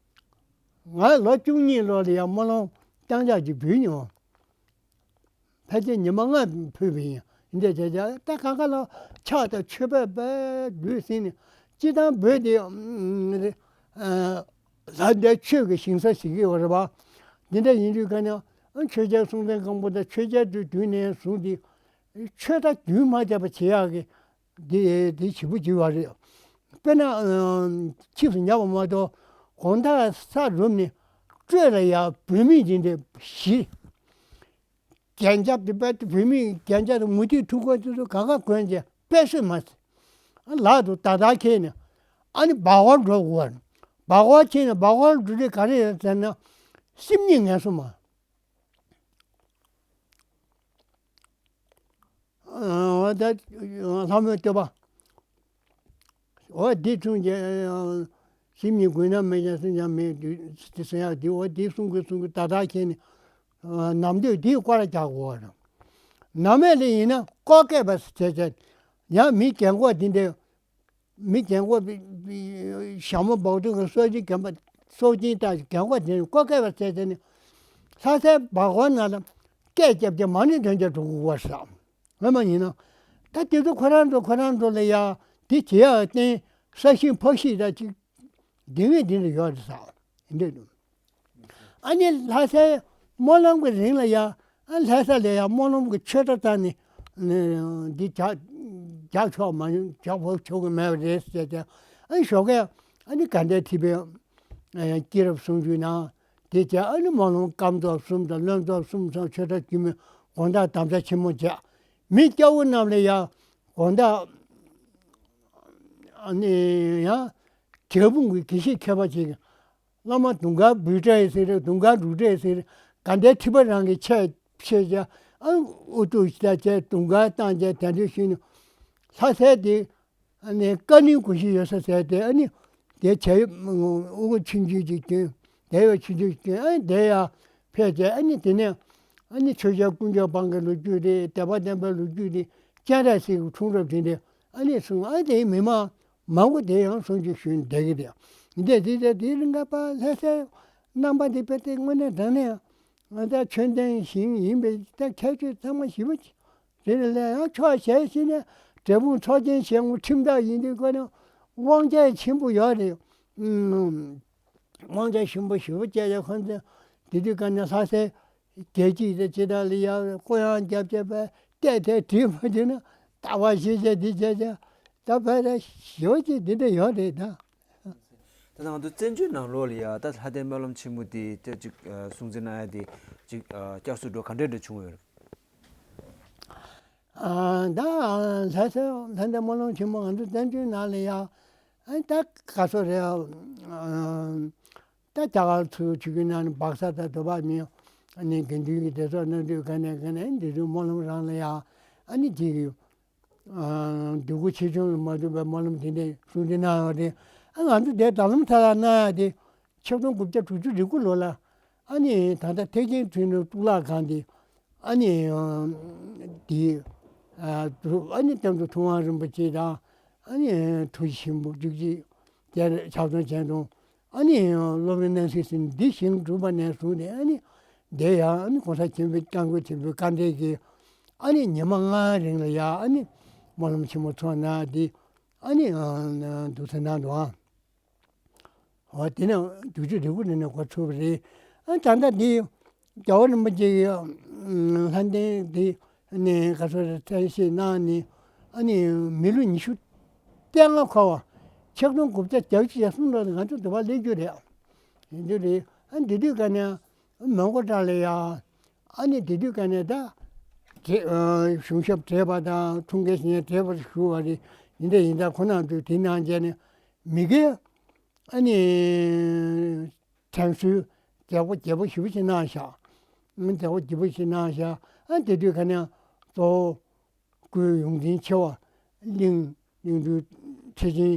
ང་ལོ་བཅུ་གཉིས་ལོ་ལ་ཡང་སྨོན་ལམ་རྐྱང་ཕྱག་ཅིག་འབུལ་མྱོང་། ཕལ་ཆེར་ཉི་མ་ལྔ་ཕུལ་བ་ཡིན། འདི་འདྲ་བྱས་བྱས་ད་གང་ག་ལ་ཕྱག་དང་མཆོད་པ་དཔེ་འབུལ་ཟིན་ནས་སྤྱི་བཏང་བོད་དེ་ལྷ་ལྡན་ཆོས་ཀྱི་ཞིང་ས་ཞིག་གི་ཡོད་རེད་པ། འདི་འདྲ་ཡིན་དུས་ག་ནས་ཆོས་རྒྱལ་སྲོང་བཙན་སྒམ་པོ་དང་ཆོས་རྒྱལ་དུས་དུས་ནས་བཟུང་སྟེ་ཆོས་ད་རྒྱུན་མ་ཆད་པ་བྱེད་ཡག་གི་འདི་འདི་ཞེ་པོ་བྱེད་པ་རེད། དཔེར་ན་ཨ་ཆིབས་སུ་ཉར་བ་མ་གཏོགས་དགོང་དག་ས་རུབ་ནས་སྤྲོས་ལ་ཡ་བུད་མེད་ཅིག་འདི་བཞི། རྒྱན་ཆ་དེ་དཔེ་བུད་མེད་རྒྱན་ཆ་དང་མུ་ཏིག་ཐུག་པ་དེ་ཚོ་ག་ག་གོན་བྱས་དཔེ་སྲོལ་མ་ཟད། ལག་ཏུ་ད་ལྟ་ཁྱེར་ནས་ཨ་ནི་སྦག་སྒོར་འགྲོ་དགོས་པ་རེད། སྦག་སྒོར་ཁྱེར་ནས་སྦག་སྒོར་འགྲོ་དུས་ག་རེ་ཡོད་ཟེར་ན་སེམས་ཉིད་ངལ་གསོ་མ། ད་ལྷ་མོའི་བསྟོད་པ། འོ་འདི་མཚུངས་ཀྱི། སེམས་ཉིད་མགོན་ན་མེད་ཀྱང་སེམས་ཀྱང་མེད་དུས་ཟེར་ཡག་འདི། འོ་འདི་གསུང་གི་གསུང་གི་ད་ལྟ་ཁྱེད་ནི་ནམ་དུས་འདིའི་སྐོར་ར་རྒྱག་དགོས་པ་རེད། ནམ་མེད་ལ་ཡིན་ན་ཀོ་ཀེ་བ་ཟེར་བྱས་བྱས། ཡང་མི་རྒན་གོག་འདི་འདྲའི། མི་རྒན་གོག་ཞྭ་མོ་འབག་དུས་ཀྱི་སྲོག་ཆེན་རྒན་པ། སྲོག་ཆེན་ལྟ་རྒན་གོག་དེ་ནི་ཀོ་ཀེ་བ་ཟེར་བྱས་ནི། ལྷ་སའི་སྦག་སྒོ་ནང་ལ་སྐད་རྒྱབ་རྒྱབ་མ་ཎི་འདོན་རྒྱབ་འགྲོ་དགོས་པ་ཟེར། ངོ་མ་ཡིན་ན། ད་དེ་ཚོ་ཁོ་རང་ཚོ་ཁོ་རང་ཚོ་ལ་ཡ་དེ་བྱེད་ཡག་བརྟེན་ས་ཞིང་ཕག་ཤིང་ད་ཅིག་འདི་ངེས་འདི་འདྲ་ཡོད་རེད་ཟེར། འདི་འདྲ་འདུག་ཨ་ནི་ལྷ་སའི་སྨོན་ལམ་གྱི་རིང་ལ་ཡ། ཨ་ལྷ་ས་ལ་ཡ་སྨོན་ལམ་གྱི་ཆོས་གྲྭ་བཏང་ནས་འདི་རྒྱག་རྒྱག་ཆོག་མ་རྒྱག་ཕོད་ཆོག་གི་མེད་པ་རེད་ཟེར་ཏེ། ཨ་ནི་ཞོགས་ཀས་ཨ་ནི་དགའ་ལྡན་ཁྲི་པའི་སྐྱེས་རབས་གསུང་ཆོས་གནང་། དེ་བྱས་ཨ་ནི་སྨོན་ལམ་སྐབས་ཐོག་གསུམ་དང་བློན་ཐོག་གསུམ་སོགས་ཆོས་གྲྭ་དཀྱུས་མའི་དགོང་དག་དམ་བཅའ་ཆེན་མོ་བྱས། མི་སྐྱ་བོ་རྣམས་ལ་ཡ་དགོང་དག་ཨ་ནི་ཡང་འབྲས་སྤུངས་ཀྱི་དགེ་བཤེས་མཁས་པ་ཅིག་བླ་མ་དུང་དཀར་འབུལ་གྲྭ་ཡི་ཟེར། དུང་དཀར་འབྲུག་གྲྭ་ཡི་ཟེར། དགའ་ལྡན་ཁྲི་པ་རང་གི་ཆས་ཕྱེས་བྱས། ཨ་ཨུ་ཏུ་ཤི་ད་བྱས་དུང་དཀར་བཏང་བྱས་དེ་འདྲ་ཞུས་ནས། ལྷ་སའི་དེ་ཨ་ནི་བཀའ་བློན་སྒོ་བཞི་ཡོད་ས་ཟེར་དེ། ཨ་ནི་དེ་བྱས་ཨུ་ཆུང་ཆུང་ཅིག་བསྐྱོན། དེ་ཡོད་ཆུང་ཆུང་ཅིག་བསྐྱོན། ཨ་ནི་དེ་ཡར་ཕེབས་བྱས། ཨ་ནི་དེ་ནས་ཨ་ནི་ཆོས་རྒྱལ་ཀུན་ཁྱབ་དབང་གི་ལོ་རྒྱུས་རེད། དད་པ་བརྟན་པའི་ལོ་རྒྱུས་རེད། སྤྱན་རས་གཟིགས་ཀྱི་འཁྲུངས་རབས་དེ་འདྲ་ཨ་ནི་གསུངས། ཨ་དེ་མི་མང་མང་པོ་དེ་ཡང་གསུང་ཆོས་ཞུས་བསྡད་ཀྱི་རེད། འདི་དེ་དེ་དེ་རིང་ག་པ་ལྷ་སའི་རྣམ་པ་འདི་དཔེ་དེ་དངོས་གནས་དྲང་གནས་ང་ད་ཆོས་ལྡན་ཞིང་ཡིན་པའི་ད་ཁྱད་ཆོས་ཚང་མ་ཞེ་པོ་ཅིག་དེ་ནས་ལས་ཡང་ཕྱོགས་གཞན་ཞིག་ནས་འབྲས་སྤུངས་ཚོགས་ཆེན་ཞལ་ངོ་ཁྲིམས་བདག་ཡིན་དུས་ཀ་ནས་དབང་ཆ་ཆེན་པོ་ཡོད་རེད། ཨུམ། དབང་ཆ་ཆེན་པོ་ཞེ་པོ་བཅས་ཀྱང་ཁོང་ཚོས་དེ་དུས་ཀ་ནས་ལྷ་སའི་རྒྱལ་སྤྱི་དེ་ཇི་ལྟར་ལ་ཡང་ལྐོག་ཡང་རྒྱབ་བྱས་པས་བལྟས་ཏེ་བྲིས་མ་བྱུང་ན་ལྟ་བ་ཤེས་བྱ་འདི་བྱས་ཀྱང་ད་བལ་ལ་ཞེ་པོ་ཅིག་འདི་འདྲ་ཡོད་རེད་ད། ད་ང་ཚོ་བཙན་བྱོལ་ནང་ལོགས་ལ་ཡ་ད་ལྷ་ལྡན་སྨོན་ལམ་ཆེན་མོ་དེ་ཅིག་སྲུང་བརྩི་གནང་ཡ་དེ་ཅིག་བསྐྱར་གསོ་འགྲོ་ག་འདྲ་འདྲ་བྱུང་ཡོད་རེད། ཨ་ད་ལྷ་ས་ལྷ་ལྡན་སྨོན་ལམ་ཆེན་མོ་ང་ཚོ་བཙན་བྱོལ་ནང་ལ་ཡ། ཨ་ད་ག་སོ་རེད། ཨ་ད་རྒྱ་གར་ཚུར་ཆུ་རྒྱུན་ནང་ནས་སྦག་ས་དང་དོ་བ་མིན། ཨ་ནི་དགེ་འདུན་གྱི་སྡེ་ཚོགས་གནང་དུས་ག་ནས་ག་ནས་འདི་ཚོའི་སྨོན་ལམ་རང་ལ་ཡ། ཨ་ནི་དེ་གི་ཨ་འདོད་རྒུ་ཆེ་ཆུང་ལ་མ་ལྟོས་པའི་སྨོན་ལམ་དེ་འདྲའི་གསུང་དེ་གནང་ཡོད་རེད། ཨ་ང་ཚོ་དེ་ད་ལམ་ཐ་ལ་གནང་ཡ་དེ་ཆིག་སྟོང་དགུ་བརྒྱ་དྲུག་ཅུ་རེ་དགུ་ལོ་ལ། ཨ་ནི་ད་ལྟ་ཐེག་ཆེན་ཁྲིད་ལམ་གཙུག་ལག་ཁང་དེ་ཨ་ནི་དེ་ཨ་ཨ་ནི་དམ་དུ་ཐུབ་དབང་རིན་པོ་ཆེ་དང་། ཨ་ནི་ཐུགས་རྗེ་ཆེན་པོ་བཅུ་གཅིག་དེར་ཕྱག་སྦྱོང་བྱས་དང་། ཨ་ནི་སློབ་དཔོན་རྣམ་སྲས་ཟེར་འདི་ཞིང་སྒྲུབ་པ་ནས་བཟུང་སྟེ། ཨ་ནི་དེ་ཡང་ཨ་ནི་གོང་ས་ཆེན་པོའི་བསྐྱངས་སྐུལ་ཆེན་པོའི་བཀའ་དྲིན་གྱིས་ཨ་ནི་ཉི་མ་ལྔའི་རིང་ལ་ཡ་ཨ་ནི་སྨོན་ལམ་ཆེན་མོ་ཚོགས་གནང་སྟེ། ཨ་ནི་འདུག་སེ་གནང་འདུག་ཨ། འོ་དེ་ནས་དུས་ཚོད་རེ་དགུ་ནས་ནས་འགོ་ཚུགས་པ་རེད། ཨ་ད་ལྟ་འདི་རྒྱལ་བ་རིན་པོ་ཆེ་གི་ལྷ་ལྡན་འདི་ནས་ག་ཚོད་རེད་མཚན་བཤད་གནང་ནས། ཨ་ནི་མི་ལོ་ཉི་ཤུ་རྩ་ལྔ་འཁོར་བ་ཆིག་སྟོང་དགུ་བརྒྱ་བརྒྱད་ཅུ་གྱ་གསུམ་ལོ་ནས་ང་ཚོ་འདི་པར་སླེབས་རྒྱུ་རེད། ཡིན་རྒྱུ་རེད། ཨ་འདི་དུས་ཀ་ནས་མོན་གྷོ་གྲྭ་ལ་ཡ། ཨ་ནི་དེ་དུས་ཀ་ནས་ད་བྲེ་ཨ་གཞུང་ཞབས་བགྲེས་པ་དང་འཁྲུངས་སྐར་ཞིག་ནས་བགྲེས་པར་ཞུ་བ་རེད། ཡིན་ད་ཡིན་ད་ཁོ་རྣམ་ཚོས་དེ་གནང་བྱས་ནས་མི་སྒེར་ཨ་ནི་དྲན་གསོའི་མཛད་སྒོ་རྒྱས་པོ་ཞེ་པོ་ཞིག་གནང་ཤག་མཛད་སྒོ་རྒྱས་པོ་ཞིག་གནང་ཤག་ཨ་དེ་དུས་ཀ་ནས་གཙོ་བོ་སྐུའི་ཡོངས་འཛིན་ཆེ་བ་གླིང་གླིང་སྤྲུལ་ཁྲི་ཆེན་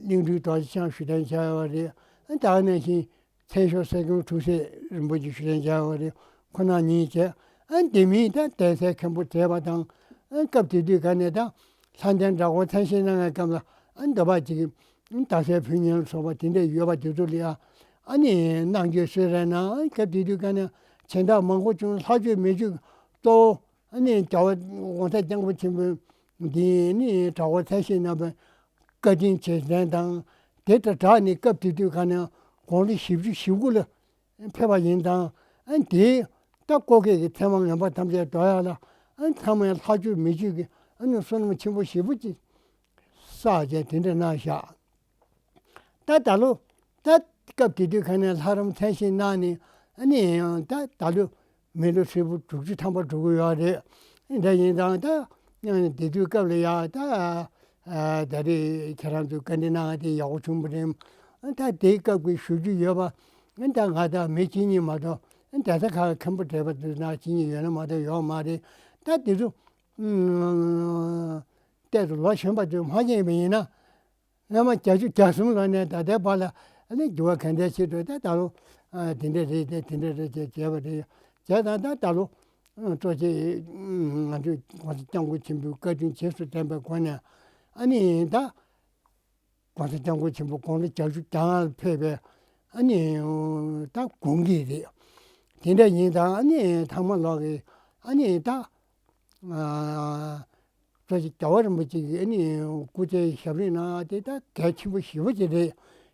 གླིང་སྤྲུལ་རྡོ་རྗེ་འཆང་ཞུ་གཏན་འཇགས་ཡོད་པ་རེད། ཨ་ད་ག་ནང་བཞིན་མཚན་མཆོག་གསེར་སྐྱེམས་ཐུགས་སྲས་རིན་པོ་ཆེ་ཞུ་གཏན་འཇགས་ཡོད་པ་རེད། ཁོ་རྣམ་གཉིས་བྱས། ཨ་དེ་མིན་ད་གདན་སའི་མཁན་པོ་བགྲེས་པ་དང་། ཨ་སྐབས་དེ་དུས་ག་ནས་ད་ལྷ་ལྡན་གྲྭ་སྐོར་མཚན་བཤད་གནང་བའི་སྐབས་ལ། ཨ་འདི་པ་ཅིག་རྡ་སའི་ཕུལ་མཉེ་ལ་སོགས་པ་དེ་འདྲ་ཡོད་པ་དེ་ཚོ་ལ་ཡ་ཨ་ནི་གནང་རྒྱུའི་གསོལ་རས་གནང་། ཨ་སྐབས་དེ་དུས་ག་ནས་མཚན་རྟགས་མང་པོ་བྱུང་། ལྷ་མཆོད་མེ་མཆོད་གཙོ་བོ་ཨ་ནི་རྒྱལ་བ་དབང་ཐང་སྐྱབས་མགོན་ཆེན་པོས་འདི་ནི་གྲྭ་སྐོར་མཚན་བཤད་གནང་བའི་བཀའ་དྲིན་རྗེས་དྲན་དང་། དེ་དང་སྦྲགས་ནས་སྐབས་དེ་དུས་ག་ནས་དགུང་ལོ་བཞི་བཅུ་ཞེ་དགུ་ལ་ཕེབས་པ་ཡིན་ཙང་། ཨ་དེའི་ད་ཀོ་ཀེ་གི་ཚད་མ་ངན་པ་ཐམས་ཅད་འདོར་ཡག་ལ། ཨ་ཚང་མས་ལྷ་མཆོད་མེ་མཆོད་ཀྱི་ཨ་ནི་བསོད་ནམས་ཆེན་པོ་ཞེ་པོ་ཅིག་བསགས་བྱས་དེ་འདྲ་གནང་བཞག་ད་ད་ལོ་ད་སྐབས་དེ་དུས་ག་ནས་ལྷ་རམས་མཚན་བཤད་གནང་ནས། ཨ་ནི་ཡང་ད་ད་ལོ་མི་ལོ་ཧྲིལ་པོ་དྲུག་ཅུ་ཐམ་པ་འགྲོ་གི་ཡོད་རེད། འདྲ་ཡིན་ཙང་ད་དེ་དུས་སྐབས་ལ་ཡ་ད་ཨ་ད་རེས་ཁྱེད་རང་ཚོས་བཀའ་འདྲི་གནང་བ་དེ་ཡག་པོ་བྱུང་བ་རེད། ད་དེའི་སྐབས་ཀྱི་ཞུ་རྒྱུ་ཡོད་པ། ད་ང་ད་མི་གཅིག་གཉིས་མ་གཏོགས། ད་ད་ཁ་མཁན་པོ་བགྲེས་པ་དེ་ན་གཅིག་གཉིས་ཡོད་ན་མ་གཏོགས་ཡོད་མ་རེད། ད་དེ་ཚོ་ ཨུམ། ལྟས་དུ་ལོ་གཞོན་པ་ཚོས་མ་མཁྱེན་པ་ཡིན་ན། སྔ་མ་བརྒྱད་ཅུ་གྱ་གསུམ་ལོ་ནས་ད་ལྟའི་བར་ལ་ཨ་ནི་འགྱུར་བ་ག་འདྲ་ཕྱིན་འདུག་ད་ད་ལོ་ཨ་དེ་འདྲ་རེད་དེ་དེ་འདྲ་རེད་ཅེས་བྱས་པ་རེད། བྱས་ཙང་ད་ད་ལོ་ཨ་གཙོ་ཆེ་ང་ཚོས་༸གོང་ས་༸སྐྱབས་མགོན་ཆེན་པོའི་བཀའ་དྲིན་རྗེས་སུ་དྲན་པའི་སྒོ་ནས་ཨ་ནི་ད་༸གོང་ས་༸སྐྱབས་མགོན་ཆེན་པོ་དགུང་ལོ་བརྒྱད་ཅུ་གྱ་ལྔ་ལ་ཕེབས་པའི་ཨ་ནི་ད་དགུང་གི་རེད། དེ་འདྲ་ཡིན་ཙང་ཨ་ནི་ཐང་མ་ལགས་ཀྱིས་ཨ་ནི་ད། ཨ་གཙོ་ཆེ་རྒྱལ་བ་རིན་པོ་ཆེ་གི་ཨ་ནི་སྐུ་ཚེའི་ཞབས་རིམ་གནང་བ་དེ་ད་གལ་ཆེན་པོ་ཞེ་པོ་ཅིག་རེད།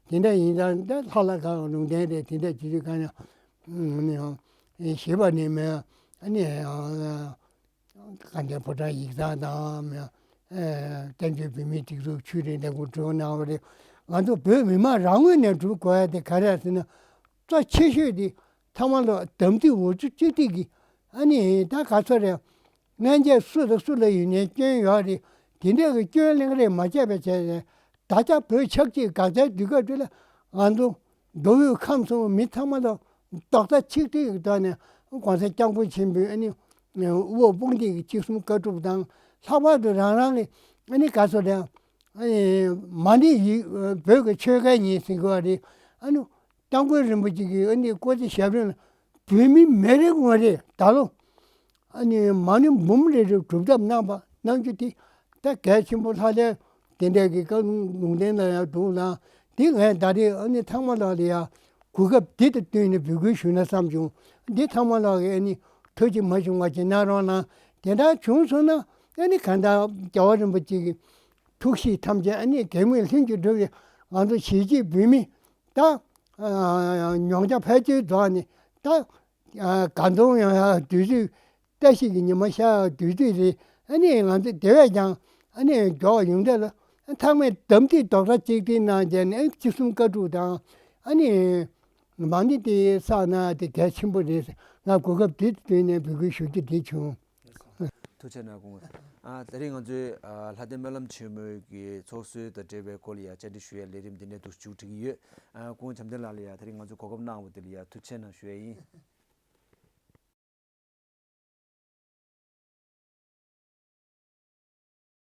དེ་འདྲ་ཡིན་ཙང་ད་ལྷ་ལ་དགའ་བའི་ལུང་བསྟན་རེད། དེ་འདྲ་བྱེད་དུས་གང་ཡང་ཞེས་པ་ནི་མེད། ཨ་ནི་དགའ་ལྡན་ཕོ་བྲང་ཡིག་ཚང་དང་མེད། བཙན་བྱོལ་བོད་མིའི་སྒྲིག་འཛུགས་ཆོས་རིག་ལས་ཁུངས་གྲོས་གནང་བ་རེད། ང་ཚོ་བོད་མི་མང་རང་ངོས་ནས་སྒྲུབ་དགོས་ཡ་དེ་ག་རེ་རེད་ཟེར་ན། གཙོ་ཆེ་ཤོས་དེ་ཐང་མ་ལགས་དམ་ཚིག་འུ་ཚུགས་གཅིག་སྒྲིལ་གྱིས་ཨ་ནི་ད་ག་ཚོད་རེད། སྔོན་ཆད་སུ་དང་སུ་ལ་ཡིན་ནའི་སྐྱོན་ཡོད་རེད། དེ་འདྲས་ཀྱི་སྐྱོན་གླེང་རེས་མ་བྱས་པ་བྱས་ནས་ད་ཆ་བོད་ཆགས་ཀྱི་འགག་རྩའི་དུས་སྐབས་དེ་ལ་ང་ཚོ་མདོ་དབུས་ཁམས་གསུམ་མི་ཚང་མ་ལ་རྡོག་རྩ་གཅིག་སྒྲིལ་གྱི་ཐོག་ནས་༸གོང་ས་༸སྐྱབས་མགོན་ཆེན་པོའི་ཨ་ནི་དབུ་འོག་དཔུང་སྡེ་གི་ཅི་གསུང་བཀའ་སྒྲུབ་དང་། ལྷག་པར་དུ་རང་རང་གི་ཨ་ནི་ག་ཚོད་རེད། ཨ་ནི་མ་ཎི་ཡིག་བོད་ཀྱི་ཆོས་སྐལ་ཉིན་ཟེར་གྱི་བ་རེད། ཨ་ནི་སྐྱབས་མགོན་རིན་པོ་ཆེ་གི་ཨ་ནི་སྐུ་ཚེ་ཞབས་རིམ་ལ་བོད་མི་མི་རེ་ངོ་རེ་ད་ལོ་ཨ་ནི་མ་ཎི་འབུམ་རེ་རེ་སྒྲུབ་ཐབས་གནང་པ་གནང་རྒྱུ་དེ་ད་གལ་ཆེན་པོ། ལྷ་ལས་དེ་འདྲ་གི་བཀའ་ལུང་བསྟན་ལ་ཡང་འདུག་ལ། དེ་ངས་ད་རེས་ཨ་ནི་ཐང་མ་ལགས་ལ་ཡང་གོ་སྐབས་འདི་དང་བསྟུན་ནས་འབོད་སྐུལ་ཞུ་ན་བསམ་བྱུང་། འདི་ཐང་མ་ལགས་ཀྱིས་ཨ་ནི་ཐུགས་རྗེ་མ་ཆུང་བ་ཅིག་གནང་རོགས་གནང་། དེ་འདྲ་བྱུང་སོང་ན་ཨ་ནི་གང་ལྟར་རྒྱལ་བ་རིན་པོ་ཆེ་གི་ཐུགས་གཤིས་ཐམས་ཅད་ཨ་ནི་དེ་སྔོན་ལྷུན་གྱིས་གྲུབ་པའི་ང་ཚོ་གཞིས་བྱེས་བོད་མི་ད་ཨ་ཉོག་བྱ་ཕལ་ཆེར་རྫོགས་ནས་ད་ཨ་དགའ་འཛོམས་ཡོང་ཡག་དུས་ཚོད། བཀྲ་ཤིས་ཀྱི་ཉི་མ་ཤར་ཡག་དུས་ཚོད་རེད། ཨ་ནི་ང་ཚོ་དེ་བས་ཀྱང་ཨ་ནི་མགྱོགས་ཡོང་དུས་ལ་ཚང་མས་དམ་ཚིག་རྡོག་རྩ་གཅིག་སྒྲིལ་གནང་བྱས་ནས་ཅི་གསུང་བཀའ་སྒྲུབ་དང་། ཨ་ནི་མ་ཎི་དེ་བསགས་ན་དེ་གལ་ཆེན་པོ་རེད། ང་གོ་སྐབས་དེ་བསྟུན་ནས་འབོད་སྐུལ་ཞུ་རྒྱུ་དེ་བྱུང་། ཐུགས་རྗེ་གནང་སྐུ་ངོ། ཨ་དེ་རིང་ང་ཚོའི་ཨ་ལྷ་ལྡན་སྨོན་ལམ་ཆེན་མོའི་གི་ཚོགས་སྲོལ་དང་འབྲེལ་བའི་སྐོར་ལ་ཡང་བཅར་འདྲི་ཞུ་ཡའི་ལས་རིམ་འདི་ནས་དུ་མཇུག་སྒྲིལ་གྱི་ཡོད། ཨ་སྐུ་ངོ་བྱམས་ལྡན་ལགས་ལ་ཡང་དེ་རིང་ང་ཚོས་གོ་སྐབས་གནང་བ་དེ་ལ་ཡང་ཐུགས་རྗེ་གནང་ཞུ་ཡ་ཡིན།